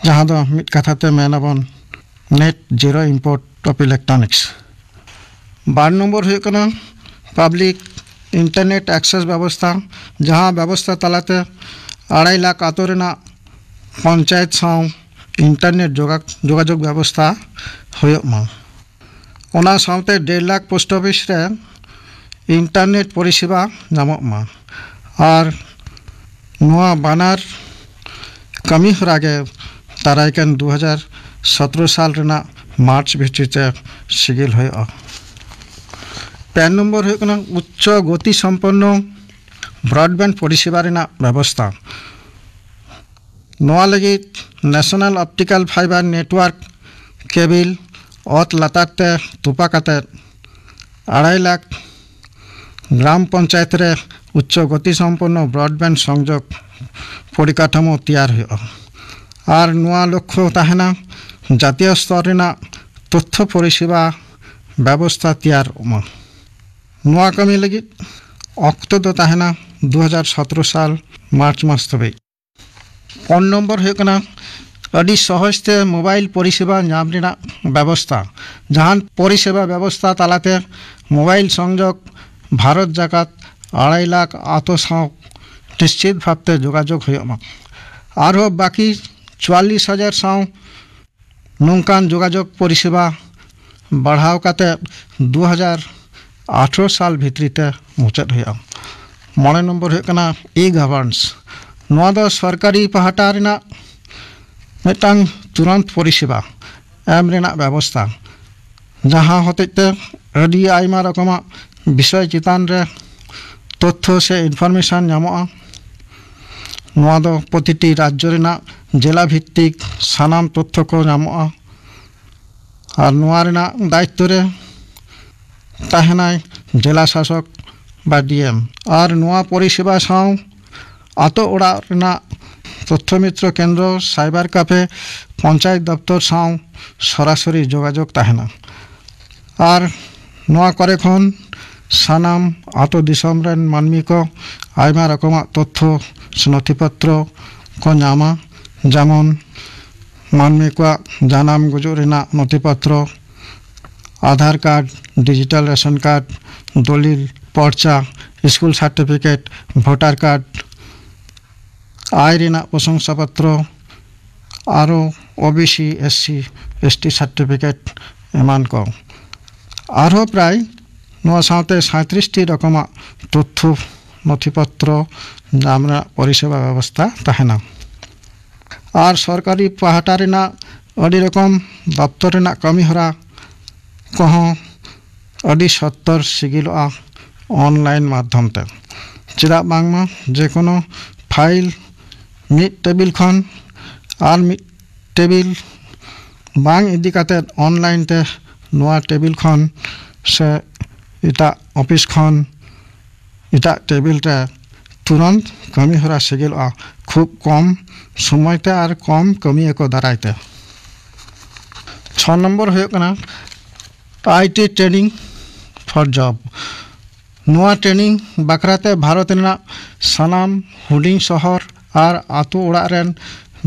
ᱡᱟᱦᱟᱸ ᱫᱚ ᱢᱤᱫ ᱠᱟᱛᱷᱟ ᱛᱮ ᱢᱮᱱ ᱟᱵᱚᱱ net zero import of electronics᱾ Bar number ᱦᱩᱭᱩᱜ ᱠᱟᱱᱟ ᱯᱟᱵᱽᱞᱤᱠ ᱤᱱᱴᱟᱨᱱᱮᱴ ᱮᱠᱥᱮᱥ ᱵᱮᱵᱚᱥᱛᱷᱟ, ᱡᱟᱦᱟᱸ ᱵᱮᱵᱚᱥᱛᱷᱟ ᱛᱟᱞᱟᱛᱮ ᱟᱲᱟᱭ ᱞᱟᱠᱷ ᱟᱛᱳ ᱨᱮᱱᱟᱜ ᱯᱚᱧᱪᱟᱭᱮᱛ ᱥᱟᱶ ᱤᱱᱴᱟᱨᱱᱮᱴ ᱡᱳᱜᱟ-, ᱡᱳᱜᱟᱡᱳᱜᱽ ᱵᱮᱵᱚᱥᱛᱷᱟ ᱦᱩᱭᱩᱜ ᱢᱟ᱾ ᱚᱱᱟ ᱥᱟᱶᱛᱮ ᱰᱮᱲ ᱞᱟᱠᱷ ᱯᱳᱥᱴ ᱚᱯᱷᱤᱥ ᱨᱮ ᱤᱱᱴᱟᱨᱱᱮᱴ ᱯᱚᱨᱤᱥᱮᱵᱟ ᱧᱟᱢᱚᱜ ᱢᱟ᱾ ᱟᱨ ᱱᱚᱣᱟ ᱵᱟᱱᱟᱨ ᱠᱟᱹᱢᱤ ᱦᱚᱨᱟ ᱜᱮ ᱫᱟᱨᱟᱭ ᱠᱟᱱ ᱫᱩ ᱦᱟᱡᱟᱨ ᱥᱚᱛᱨᱚ ᱥᱟᱞ ᱨᱮᱱᱟᱜ ᱢᱟᱨᱪ ᱵᱷᱤᱛᱤᱨ ᱛᱮ ᱥᱤᱜᱤᱞ ᱦᱩᱭᱩᱜᱼᱟ᱾ ᱯᱮ ᱱᱚᱢᱵᱚᱨ ᱦᱩᱭᱩᱜ ᱠᱟᱱᱟ ᱩᱪᱪᱚ ᱜᱚᱛᱤ ᱥᱚᱢᱯᱚᱱᱱᱚ ᱵᱨᱚᱰᱵᱮᱱᱰ ᱯᱚᱨᱤᱥᱮᱵᱟ ᱨᱮᱱᱟᱜ ᱵᱮᱵᱚᱥᱛᱷᱟ᱾ ᱱᱚᱣᱟ ᱞᱟᱹᱜᱤᱫ ᱱᱮᱥᱚᱱᱟᱞ ᱚᱯᱴᱤᱠᱟᱞ ᱯᱷᱟᱭᱵᱟᱨ ᱱᱮᱴᱣᱟᱨᱠ ᱠᱮᱵᱤᱞ ᱚᱛ ᱞᱟᱛᱟᱨ ᱛᱮ ᱛᱚᱯᱟ ᱠᱟᱛᱮ ᱟᱲᱟᱭ ᱞᱟᱠᱷ ᱜᱨᱟᱢ ᱯᱚᱧᱪᱟᱭᱮᱛ ᱨᱮ ᱩᱪᱪᱚ ᱜᱚᱛᱤ ᱥᱚᱢᱯᱚᱱᱱᱚ ᱵᱨᱚᱰᱵᱮᱱᱰ ᱥᱚᱝᱡᱳᱜᱽ ᱯᱚᱨᱤᱠᱟᱴᱷᱟᱢᱳ ᱛᱮᱭᱟᱨ ᱦᱩᱭᱩᱜᱼᱟ᱾ ᱟᱨ ᱱᱚᱣᱟ ᱞᱚᱠᱠᱷᱚ ᱛᱟᱦᱮᱱᱟ ᱡᱟᱛᱤᱭᱚ ᱥᱛᱚᱨ ᱨᱮᱱᱟᱜ ᱛᱚᱛᱛᱷᱚ ᱯᱚᱨᱤᱥᱮᱵᱟ ᱵᱮᱵᱚᱥᱛᱷᱟ ᱛᱮᱭᱟᱨᱚᱜ ᱢᱟ᱾ ᱱᱚᱣᱟ ᱠᱟᱹᱢᱤ ᱞᱟᱹᱜᱤᱫ ᱚᱠᱛᱚ ᱫᱚ ᱛᱟᱦᱮᱱᱟ ᱫᱩ ᱦᱟᱡᱟᱨ ᱥᱚᱛᱨᱚ ᱥᱟᱞ ᱢᱟᱨᱪ ᱢᱟᱥ ᱫᱷᱟᱹᱵᱤᱡ᱾ ᱯᱩᱱ ᱱᱚᱢᱵᱚᱨ ᱦᱩᱭᱩᱜ ᱠᱟᱱᱟ ᱟᱹᱰᱤ ᱥᱚᱦᱚᱡ ᱛᱮ ᱢᱳᱵᱟᱭᱤᱞ ᱯᱚᱨᱤᱥᱮᱵᱟ ᱧᱟᱢ ᱨᱮᱱᱟᱜ ᱵᱮᱵᱚᱥᱛᱷᱟ, ᱡᱟᱦᱟᱱ ᱯᱚᱨᱤᱥᱮᱵᱟ ᱵᱮᱵᱚᱥᱛᱷᱟ ᱛᱟᱞᱟᱛᱮ ᱢᱳᱵᱟᱭᱤᱞ ᱥᱚᱝᱡᱳᱜᱽ ᱵᱷᱟᱨᱚᱛ ᱡᱟᱠᱟᱛ ᱟᱲᱟᱭ ᱞᱟᱠᱷ ᱟᱛᱳ ᱥᱟᱶ ᱱᱤᱥᱪᱤᱛ ᱵᱷᱟᱵᱽᱛᱮ ᱡᱳᱜᱟᱡᱳᱜᱽ ᱦᱩᱭᱩᱜ ᱢᱟ᱾ ᱟᱨᱦᱚᱸ ᱵᱟᱹᱠᱤ ᱪᱩᱣᱟᱞᱞᱤᱥ ᱦᱟᱡᱟᱨ ᱥᱟᱶ ᱱᱚᱝᱠᱟᱱ ᱡᱳᱜᱟᱡᱳᱜᱽ ᱯᱚᱨᱤᱥᱮᱵᱟ ᱵᱟᱲᱦᱟᱣ ᱠᱟᱛᱮ ᱫᱩ ᱦᱟᱡᱟᱨ ᱟᱴᱷᱨᱚ ᱥᱟᱞ ᱵᱷᱤᱛᱨᱤ ᱛᱮ ᱢᱩᱪᱟᱹᱫ ᱦᱩᱭᱩᱜᱼᱟ᱾ ᱢᱚᱬᱮ ᱱᱚᱢᱵᱚᱨ ᱦᱩᱭᱩᱜ ᱠᱟᱱᱟ e-governance᱾ ᱱᱚᱣᱟ ᱫᱚ ᱥᱚᱨᱠᱟᱨᱤ ᱯᱟᱦᱴᱟ ᱨᱮᱱᱟᱜ ᱢᱤᱫᱴᱟᱝ ᱛᱩᱨᱟᱱᱛ ᱯᱚᱨᱤᱥᱮᱵᱟ ᱮᱢ ᱨᱮᱱᱟᱜ ᱵᱮᱵᱚᱥᱛᱷᱟ, ᱡᱟᱦᱟᱸ ᱦᱚᱛᱮᱡ ᱛᱮ ᱟᱹᱰᱤ ᱟᱭᱢᱟ ᱨᱚᱠᱚᱢᱟᱜ ᱵᱤᱥᱚᱭ ᱪᱮᱛᱟᱱ ᱨᱮ ᱛᱚᱛᱛᱷᱚ ᱥᱮ ᱤᱱᱯᱷᱚᱨᱢᱮᱥᱚᱱ ᱧᱟᱢᱚᱜᱼᱟ᱾ ᱱᱚᱣᱟ ᱫᱚ ᱯᱨᱚᱛᱤᱴᱤ ᱨᱟᱡᱽᱡᱚ ᱨᱮᱱᱟᱜ ᱡᱮᱞᱟ ᱵᱷᱤᱛᱛᱤᱠ ᱥᱟᱱᱟᱢ ᱛᱚᱛᱛᱷᱚ ᱠᱚ ᱧᱟᱢᱚᱜᱼᱟ᱾ ᱟᱨ ᱱᱚᱣᱟ ᱨᱮᱱᱟᱜ ᱫᱟᱭᱤᱛᱛᱚ ᱨᱮ ᱛᱟᱦᱮᱱᱟᱭ ᱡᱮᱞᱟ ᱥᱟᱥᱚᱠ ᱵᱟ ᱰᱤ ᱮᱢ᱾ ᱟᱨ ᱱᱚᱣᱟ ᱯᱚᱨᱤᱥᱮᱵᱟ ᱥᱟᱶ ᱟᱛᱳ ᱚᱲᱟᱜ ᱨᱮᱱᱟᱜ ᱛᱚᱛᱛᱷᱚ ᱢᱤᱛᱨᱚ ᱠᱮᱱᱫᱨᱚ, ᱥᱟᱭᱵᱟᱨ ᱠᱟᱯᱷᱮ, ᱯᱚᱧᱪᱟᱭᱮᱛ ᱫᱚᱯᱛᱚᱨ ᱥᱟᱶ ᱥᱚᱨᱟᱥᱚᱨᱤ ᱡᱳᱜᱟᱡᱳᱜᱽ ᱛᱟᱦᱮᱱᱟ᱾ ᱟᱨ ᱱᱚᱣᱟ ᱠᱚᱨᱮ ᱠᱷᱚᱱ ᱥᱟᱱᱟᱢ ᱟᱛᱳ ᱫᱤᱥᱚᱢ ᱨᱮᱱ ᱢᱟᱹᱱᱢᱤ ᱠᱚ ᱟᱭᱢᱟ ᱨᱚᱠᱚᱢᱟᱜ ᱛᱚᱛᱛᱷᱚ ᱥᱮ ᱱᱚᱛᱷᱤ ᱯᱚᱛᱨᱚ ᱠᱚ ᱧᱟᱢᱟ, ᱡᱮᱢᱚᱱ ᱢᱟᱹᱱᱢᱤ ᱠᱚᱣᱟᱜ ᱡᱟᱱᱟᱢ ᱜᱩᱡᱩᱜ ᱨᱮᱱᱟᱜ ᱱᱚᱛᱷᱤ ᱯᱚᱛᱨᱚ, Aadhaar card, digital ration card, ᱫᱚᱞᱤᱞ, ᱯᱚᱨᱪᱟ, ᱥᱠᱩᱞ ᱥᱟᱨᱴᱤᱯᱷᱤᱠᱮᱴ, ᱵᱷᱳᱴᱟᱨ ᱠᱟᱨᱰ, ᱟᱭ ᱨᱮᱱᱟᱜ ᱯᱨᱚᱥᱚᱝᱥᱟ ᱯᱚᱛᱨᱚ, ᱟᱨᱚ O B C, S C, S T certificate ᱮᱢᱟᱱ ᱠᱚ᱾ ᱟᱨᱦᱚᱸ ᱯᱨᱟᱭ ᱱᱚᱣᱟ ᱥᱟᱶᱛᱮ ᱥᱟᱸᱭᱛᱨᱤᱥ ᱴᱤ ᱨᱚᱠᱚᱢᱟᱜ ᱛᱚᱛᱛᱷᱚ ᱱᱚᱛᱷᱤ ᱯᱚᱛᱨᱚ ᱧᱟᱢ ᱨᱮᱱᱟᱜ ᱯᱚᱨᱤᱥᱮᱵᱟ ᱵᱮᱵᱚᱥᱛᱷᱟ ᱛᱟᱦᱮᱱᱟ᱾ ᱟᱨ ᱥᱚᱨᱠᱟᱨᱤ ᱯᱟᱦᱴᱟ ᱨᱮᱱᱟᱜ ᱟᱹᱰᱤ ᱨᱚᱠᱚᱢ ᱫᱚᱯᱛᱚᱨ ᱨᱮᱱᱟᱜ ᱠᱟᱹᱢᱤ ᱦᱚᱨᱟ ᱠᱚᱦᱚᱸ ᱟᱹᱰᱤ ᱥᱚᱛᱛᱚᱨ ᱥᱤᱜᱤᱞᱚᱜᱼᱟ ᱚᱱᱞᱟᱭᱤᱱ ᱢᱟᱫᱽᱫᱷᱚᱢ ᱛᱮ᱾ ᱪᱮᱫᱟᱜ ᱵᱟᱝᱢᱟ ᱡᱮᱠᱳᱱᱳ ᱯᱷᱟᱭᱤᱞ ᱢᱤᱫ ᱴᱮᱵᱤᱞ ᱠᱷᱚᱱ ᱟᱨ ᱢᱤᱫ ᱴᱮᱵᱤᱞ ᱵᱟᱝ ᱤᱫᱤ ᱠᱟᱛᱮ ᱚᱱᱞᱟᱭᱤᱱ ᱛᱮ ᱱᱚᱣᱟ ᱴᱮᱵᱤᱞ ᱠᱷᱚᱱ ᱥᱮ ᱮᱴᱟᱜ ᱚᱯᱷᱤᱥ ᱠᱷᱚᱱ ᱮᱴᱟᱜ ᱴᱮᱵᱤᱞ ᱨᱮ ᱛᱩᱨᱟᱹᱱᱛ ᱠᱟᱹᱢᱤ ᱦᱚᱨᱟ ᱥᱤᱜᱤᱞᱚᱜᱼᱟ, ᱠᱷᱩᱵ ᱠᱚᱢ ᱥᱚᱢᱚᱭ ᱛᱮ ᱟᱨ ᱠᱚᱢ ᱠᱟᱹᱢᱤᱭᱟᱹ ᱠᱚ ᱫᱟᱨᱟᱭ ᱛᱮ᱾ ᱪᱷᱚ ᱱᱚᱢᱵᱚᱨ ᱦᱩᱭᱩᱜ ᱠᱟᱱᱟ I T training for job᱾ ᱱᱚᱣᱟ training ᱵᱟᱠᱷᱨᱟᱛᱮ ᱵᱷᱟᱨᱚᱛ ᱨᱮᱱᱟᱜ ᱥᱟᱱᱟᱢ ᱦᱩᱰᱤᱧ ᱥᱚᱦᱚᱨ ᱟᱨ ᱟᱛᱳ ᱚᱲᱟᱜ ᱨᱮᱱ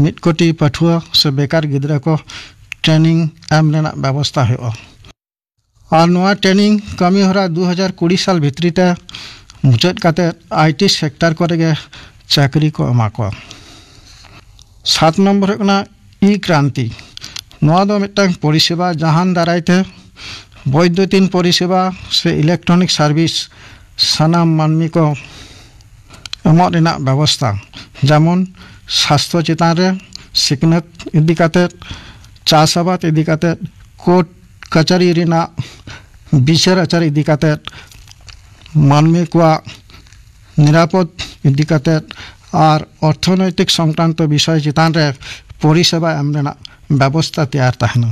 ᱢᱤᱫ ᱠᱳᱴᱤ ᱯᱟᱹᱴᱷᱩᱣᱟᱹ ᱥᱮ ᱵᱮᱠᱟᱨ ᱜᱤᱫᱽᱨᱟᱹ ᱠᱚ training ᱮᱢ ᱨᱮᱱᱟᱜ ᱵᱮᱵᱚᱥᱛᱷᱟ ᱦᱩᱭᱩᱜᱼᱟ᱾ ᱟᱨ ᱱᱚᱣᱟ training ᱠᱟᱹᱢᱤ ᱦᱚᱨᱟ ᱫᱩ ᱦᱟᱡᱟᱨ ᱠᱩᱲᱤ ᱥᱟᱞ ᱵᱷᱤᱛᱨᱤ ᱛᱮ ᱢᱩᱪᱟᱹᱫ ᱠᱟᱛᱮ ᱟᱭ ᱴᱤ sector ᱠᱚᱨᱮ ᱜᱮ ᱪᱟᱹᱠᱨᱤ ᱠᱚ ᱮᱢᱟ ᱠᱚᱣᱟ᱾ ᱥᱟᱛ ᱱᱚᱢᱵᱚᱨ ᱦᱩᱭᱩᱜ ᱠᱟᱱᱟ ᱤ ᱠᱨᱟᱱᱛᱤ᱾ ᱱᱚᱣᱟ ᱫᱚ ᱢᱤᱫᱴᱟᱝ ᱯᱚᱨᱤᱥᱮᱵᱟ, ᱡᱟᱦᱟᱱ ᱫᱟᱨᱟᱭ ᱛᱮ ᱵᱳᱭᱫᱩᱛᱤᱱ ᱯᱚᱨᱤᱥᱮᱵᱟ ᱥᱮ electronic service ᱥᱟᱱᱟᱢ ᱢᱟᱹᱱᱢᱤ ᱠᱚ ᱮᱢᱚᱜ ᱨᱮᱱᱟᱜ ᱵᱮᱵᱚᱥᱛᱷᱟ, ᱡᱮᱢᱚᱱ ᱥᱟᱥᱛᱷᱚ ᱪᱮᱛᱟᱱ ᱨᱮ, ᱥᱤᱠᱷᱱᱟᱹᱛ ᱤᱫᱤ ᱠᱟᱛᱮ, ᱪᱟᱥ ᱟᱵᱟᱫ ᱤᱫᱤ ᱠᱟᱛᱮ, ᱠᱳᱨᱴ ᱠᱟᱪᱟᱹᱨᱤ ᱨᱮᱱᱟᱜ ᱵᱤᱪᱟᱹᱨ ᱟᱪᱟᱨ ᱤᱫᱤ ᱠᱟᱛᱮ, ᱢᱟᱹᱱᱢᱤ ᱠᱚᱣᱟᱜ ᱱᱤᱨᱟᱯᱚᱫ ᱤᱫᱤ ᱠᱟᱛᱮ ᱟᱨ ᱚᱨᱛᱷᱚᱱᱳᱭᱛᱤᱠ ᱥᱚᱝᱠᱨᱟᱱᱛᱚ ᱵᱤᱥᱚᱭ ᱪᱮᱛᱟᱱ ᱨᱮ ᱯᱚᱨᱤᱥᱮᱵᱟ ᱮᱢ ᱨᱮᱱᱟᱜ ᱵᱮᱵᱚᱥᱛᱷᱟ ᱛᱮᱭᱟᱨ ᱛᱟᱦᱮᱱᱟ᱾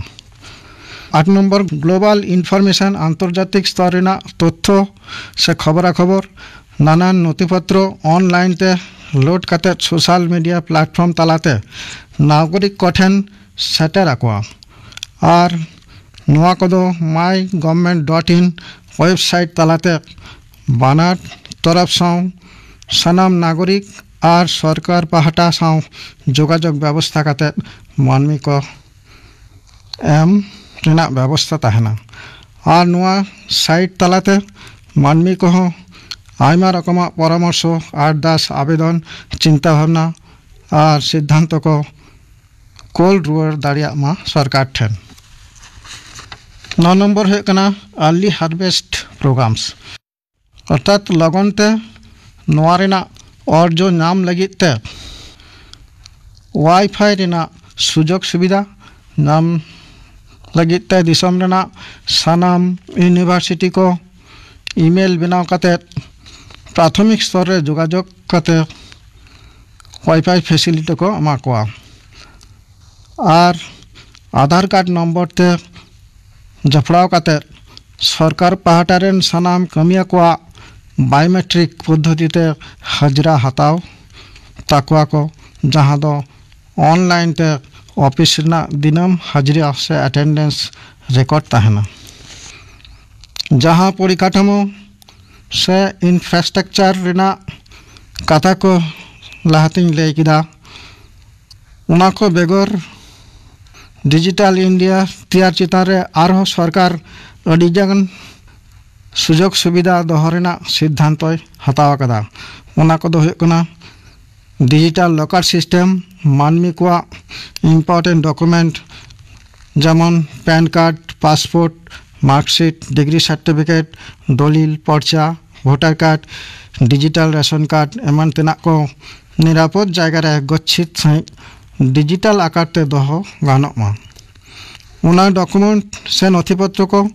ᱟᱴ ᱱᱚᱢᱵᱚᱨ, global information, ᱟᱱᱛᱚᱨᱡᱟᱛᱤᱠ ᱥᱛᱚᱨ ᱨᱮᱱᱟᱜ ᱛᱚᱛᱛᱷᱚ ᱥᱮ ᱠᱷᱚᱵᱚᱨᱟ ᱠᱷᱚᱵᱚᱨ, ᱱᱟᱱᱟᱱ ᱱᱚᱛᱷᱤ ᱯᱚᱛᱨᱚ online ᱛᱮ load ᱠᱟᱛᱮ social media platform ᱛᱟᱞᱟᱛᱮ ᱱᱟᱜᱚᱨᱤᱠ ᱠᱚᱴᱷᱮᱱ ᱥᱮᱴᱮᱨ ᱟᱠᱚᱣᱟ᱾ ᱟᱨ ᱱᱚᱣᱟ ᱠᱚᱫᱚ my government dot in website ᱛᱟᱞᱟᱛᱮ ᱵᱟᱱᱟᱨ ᱛᱚᱨᱚᱯ ᱥᱟᱶ ᱥᱟᱱᱟᱢ ᱱᱟᱜᱚᱨᱤᱠ ᱟᱨ ᱥᱚᱨᱠᱟᱨ ᱯᱟᱦᱴᱟ ᱥᱟᱶ ᱡᱳᱜᱟᱡᱳᱜᱽ ᱵᱮᱵᱚᱥᱛᱷᱟ ᱠᱟᱛᱮ ᱢᱟᱹᱱᱢᱤ ᱠᱚ ᱮᱢ ᱨᱮᱱᱟᱜ ᱵᱮᱵᱚᱥᱛᱷᱟ ᱛᱟᱦᱮᱱᱟ᱾ ᱟᱨ ᱱᱚᱣᱟ site ᱛᱟᱞᱟᱛᱮ ᱢᱟᱹᱱᱢᱤ ᱠᱚᱦᱚᱸ ᱟᱭᱢᱟ ᱨᱚᱠᱚᱢᱟᱜ ᱯᱚᱨᱟᱢᱚᱨᱥᱚ, ᱟᱨᱫᱟᱥ, ᱟᱵᱮᱫᱚᱱ, ᱪᱤᱱᱛᱟ ᱵᱷᱟᱵᱽᱱᱟ ᱟᱨ ᱥᱤᱫᱽᱫᱷᱟᱱᱛᱚ ᱠᱚ ᱠᱳᱞ ᱨᱩᱣᱟᱹᱲ ᱫᱟᱲᱮᱭᱟᱜ ᱢᱟ ᱥᱚᱨᱠᱟᱨ ᱴᱷᱮᱱ᱾ ᱱᱚ ᱱᱚᱢᱵᱚᱨ ᱦᱩᱭᱩᱜ ᱠᱟᱱᱟ early harvest programs᱾ ᱚᱨᱛᱷᱟᱛ ᱞᱚᱜᱚᱱ ᱛᱮ ᱱᱚᱣᱟ ᱨᱮᱱᱟᱜ ᱚᱨᱡᱚ ᱧᱟᱢ ᱞᱟᱹᱜᱤᱫ ᱛᱮ ᱣᱟᱭᱯᱷᱟᱭ ᱨᱮᱱᱟᱜ ᱥᱩᱡᱳᱜᱽ ᱥᱩᱵᱤᱫᱷᱟ ᱧᱟᱢ ᱞᱟᱹᱜᱤᱫ ᱛᱮ ᱫᱤᱥᱚᱢ ᱨᱮᱱᱟᱜ ᱥᱟᱱᱟᱢ ᱤᱭᱩᱱᱤᱵᱷᱟᱨᱥᱤᱴᱤ ᱠᱚ ᱤᱢᱮᱞ ᱵᱮᱱᱟᱣ ᱠᱟᱛᱮ ᱯᱨᱟᱛᱷᱚᱢᱤᱠ ᱥᱛᱚᱨ ᱨᱮ ᱡᱳᱜᱟᱡᱳᱜᱽ ᱠᱟᱛᱮ ᱣᱟᱭᱯᱷᱟᱭ facility ᱠᱚ ᱮᱢᱟ ᱠᱚᱣᱟ᱾ ᱟᱨ ᱟᱫᱷᱟᱨ ᱠᱟᱨᱰ ᱱᱚᱢᱵᱚᱨ ᱛᱮ ᱡᱚᱯᱲᱟᱣ ᱠᱟᱛᱮ ᱥᱚᱨᱠᱟᱨ ᱯᱟᱦᱴᱟ ᱨᱮᱱ ᱥᱟᱱᱟᱢ ᱠᱟᱹᱢᱤᱭᱟᱹ ᱠᱚᱣᱟᱜ biometric ᱯᱚᱫᱽᱫᱷᱚᱛᱤ ᱛᱮ ᱦᱟᱡᱽᱨᱟ ᱦᱟᱛᱟᱣ ᱛᱟᱠᱚᱣᱟ ᱠᱚ, ᱡᱟᱦᱟᱸ ᱫᱚ online ᱛᱮ ᱚᱯᱷᱤᱥ ᱨᱮᱱᱟᱜ ᱫᱤᱱᱟᱹᱢ ᱦᱟᱡᱽᱨᱤ ᱥᱮ ᱮᱴᱮᱱᱰᱮᱱᱥ ᱨᱮᱠᱚᱨᱰ ᱛᱟᱦᱮᱱᱟ᱾ ᱡᱟᱦᱟᱸ ᱯᱚᱨᱤᱠᱟᱴᱷᱟᱢᱳ ᱥᱮ ᱤᱱᱯᱷᱨᱟᱥᱴᱨᱟᱠᱪᱟᱨ ᱨᱮᱱᱟᱜ ᱠᱟᱛᱷᱟ ᱠᱚ ᱞᱟᱦᱟᱛᱤᱧ ᱞᱟᱹᱭ ᱠᱮᱫᱟ, ᱚᱱᱟ ᱠᱚ ᱵᱮᱜᱚᱨ ᱰᱤᱡᱤᱴᱟᱞ ᱤᱱᱰᱤᱭᱟ ᱛᱮᱭᱟᱨ ᱪᱮᱛᱟᱱ ᱨᱮ ᱟᱨᱦᱚᱸ ᱥᱚᱨᱠᱟᱨ ᱟᱹᱰᱤᱜᱟᱱ ᱥᱩᱡᱳᱜᱽ ᱥᱩᱵᱤᱫᱷᱟ ᱫᱚᱦᱚ ᱨᱮᱱᱟᱜ ᱥᱤᱫᱽᱫᱷᱟᱱᱛᱚᱭ ᱦᱟᱛᱟᱣ ᱟᱠᱟᱫᱟ᱾ ᱚᱱᱟ ᱠᱚᱫᱚ ᱦᱩᱭᱩᱜ ᱠᱟᱱᱟ ᱰᱤᱡᱤᱴᱟᱞ ᱞᱚᱠᱟᱨ ᱥᱤᱥᱴᱮᱢ, ᱢᱟᱹᱱᱢᱤ ᱠᱚᱣᱟᱜ ᱤᱢᱯᱚᱨᱴᱮᱱᱴ ᱰᱚᱠᱩᱢᱮᱱᱴ ᱡᱮᱢᱚᱱ PAN card, passport, marksheet, degree certificate, ᱫᱚᱞᱤᱞ, ᱯᱚᱨᱪᱟ, voter card, digital ration card ᱮᱢᱟᱱ ᱛᱮᱱᱟᱜ ᱠᱚ ᱱᱤᱨᱟᱯᱚᱫ ᱡᱟᱭᱜᱟ ᱨᱮ ᱜᱚᱪᱷᱤᱛ ᱥᱟᱺᱦᱤᱡ ᱰᱤᱡᱤᱴᱟᱞ ᱟᱠᱟᱨ ᱛᱮ ᱫᱚᱦᱚ ᱜᱟᱱᱚᱜ ᱢᱟ᱾ ᱚᱱᱟ ᱰᱚᱠᱩᱢᱮᱱᱴ ᱥᱮ ᱱᱚᱛᱷᱤ ᱯᱚᱛᱨᱚ ᱠᱚ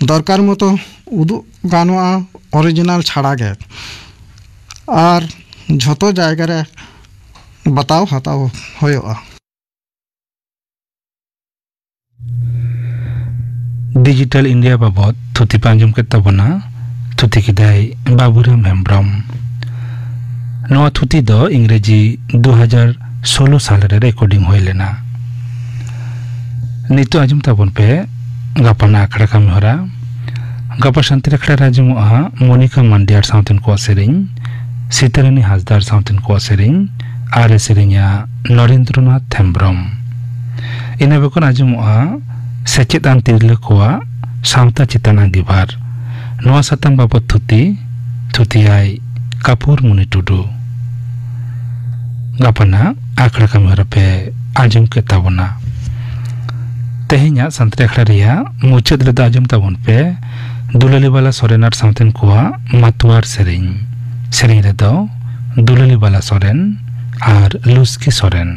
ᱫᱚᱨᱠᱟᱨ ᱢᱚᱛᱚ ᱩᱫᱩᱜ ᱜᱟᱱᱚᱜᱼᱟ, ᱚᱨᱤᱡᱤᱱᱟᱞ ᱪᱷᱟᱲᱟ ᱜᱮ, ᱟᱨ ᱡᱷᱚᱛᱚ ᱡᱟᱭᱜᱟ ᱨᱮ ᱵᱟᱛᱟᱣ ᱦᱟᱛᱟᱣ ᱦᱩᱭᱩᱜᱼᱟ᱾ ᱰᱤᱡᱤᱴᱟᱞ ᱤᱱᱰᱤᱭᱟ ᱵᱟᱵᱚᱫ ᱛᱷᱩᱛᱤ ᱯᱮ ᱟᱸᱡᱚᱢ ᱠᱮᱫ ᱛᱟᱵᱚᱱᱟ᱾ ᱛᱷᱩᱛᱤ ᱠᱮᱫᱟᱭ ᱵᱟᱵᱩᱨᱟᱢ ᱦᱮᱢᱵᱨᱚᱢ᱾ ᱱᱚᱣᱟ ᱛᱷᱩᱛᱤ ᱫᱚ ᱤᱝᱨᱮᱡᱤ ᱫᱩ ᱦᱟᱡᱟᱨ ᱥᱳᱞᱳ ᱥᱟᱞ ᱨᱮ ᱨᱮᱠᱚᱨᱰᱤᱝ ᱦᱩᱭ ᱞᱮᱱᱟ᱾ ᱱᱤᱛᱚᱜ ᱟᱸᱡᱚᱢ ᱛᱟᱵᱚᱱ ᱯᱮ ᱜᱟᱯᱟᱱᱟᱜ ᱟᱠᱷᱲᱟ ᱠᱟᱹᱢᱤ ᱦᱚᱨᱟ᱾ ᱜᱟᱯᱟ ᱥᱟᱱᱛᱟᱲᱤ ᱟᱠᱷᱲᱟ ᱨᱮ ᱟᱸᱡᱚᱢᱚᱜᱼᱟ ᱢᱚᱱᱤᱠᱟ ᱢᱟᱱᱰᱤᱭᱟᱨ ᱥᱟᱶᱛᱮᱱ ᱠᱚᱣᱟᱜ ᱥᱮᱨᱮᱧ, ᱥᱤᱛᱟᱨᱟᱱᱤ ᱦᱟᱸᱥᱫᱟᱨ ᱥᱟᱶᱛᱮᱱ ᱠᱚᱣᱟᱜ ᱥᱮᱨᱮᱧ, ᱟᱨ ᱮ ᱥᱮᱨᱮᱧᱟ ᱱᱚᱨᱮᱱᱫᱨᱚᱱᱟᱛᱷ ᱦᱮᱢᱵᱨᱚᱢ᱾ ᱤᱱᱟᱹ ᱵᱮᱜᱚᱨ ᱟᱸᱡᱚᱢᱚᱜᱼᱟ ᱥᱮᱪᱮᱫ ᱟᱱ ᱛᱤᱨᱞᱟᱹ ᱠᱚᱣᱟᱜ ᱥᱟᱶᱛᱟ ᱪᱮᱛᱟᱱ ᱟᱸᱜᱤᱵᱷᱟᱨ᱾ ᱱᱚᱣᱟ ᱥᱟᱛᱟᱢ ᱵᱟᱵᱚᱫ ᱛᱷᱩᱛᱤ, ᱛᱷᱩᱛᱤᱭᱟᱭ ᱠᱟᱯᱩᱨ ᱢᱩᱱᱤ ᱴᱩᱰᱩ᱾ ᱜᱟᱯᱟᱱᱟᱜ ᱟᱠᱷᱲᱟ ᱠᱟᱹᱢᱤ ᱦᱚᱨᱟ ᱯᱮ ᱟᱸᱡᱚᱢ ᱠᱮᱫ ᱛᱟᱵᱚᱱᱟ᱾ ᱛᱮᱦᱮᱧᱟᱜ ᱥᱟᱱᱛᱟᱲᱤ ᱟᱠᱷᱲᱟ ᱨᱮᱭᱟᱜ ᱢᱩᱪᱟᱹᱫ ᱨᱮᱫᱚ ᱟᱸᱡᱚᱢ ᱛᱟᱵᱚᱱ ᱯᱮ ᱫᱩᱞᱟᱹᱞᱤ ᱵᱟᱞᱟ ᱥᱚᱨᱮᱱ ᱟᱨ ᱥᱟᱶᱛᱮᱱ ᱠᱚᱣᱟᱜ ᱢᱟᱛᱣᱟᱨ ᱥᱮᱨᱮᱧ᱾ ᱥᱮᱨᱮᱧ ᱨᱮᱫᱚ ᱫᱩᱞᱟᱹᱞᱤ ᱵᱟᱞᱟ ᱥᱚᱨᱮᱱ ᱟᱨ ᱞᱩᱥᱠᱤ ᱥᱚᱨᱮᱱ᱾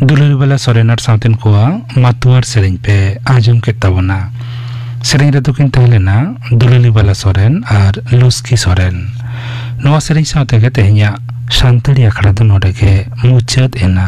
ᱫᱩᱞᱟᱹᱲᱤ ᱵᱟᱞᱟ ᱥᱚᱨᱮᱱ ᱟᱨ ᱥᱟᱶᱛᱮᱱ ᱠᱚᱣᱟᱜ ᱢᱟᱛᱣᱟᱨ ᱥᱮᱨᱮᱧ ᱯᱮ ᱟᱸᱡᱚᱢ ᱠᱮᱫ ᱛᱟᱵᱚᱱᱟ᱾ ᱥᱮᱨᱮᱧ ᱨᱮᱫᱚ ᱠᱤᱱ ᱛᱟᱦᱮᱸ ᱞᱮᱱᱟ ᱫᱩᱞᱟᱹᱲᱤ ᱵᱟᱞᱟ ᱥᱚᱨᱮᱱ ᱟᱨ ᱞᱩᱥᱠᱤ ᱥᱚᱨᱮᱱ᱾ ᱱᱚᱣᱟ ᱥᱮᱨᱮᱧ ᱥᱟᱶ ᱛᱮᱜᱮ ᱛᱮᱦᱮᱧᱟᱜ ᱥᱟᱱᱛᱟᱲᱤ ᱟᱠᱷᱲᱟ ᱫᱚ ᱱᱚᱰᱮ ᱜᱮ ᱢᱩᱪᱟᱹᱫ ᱮᱱᱟ᱾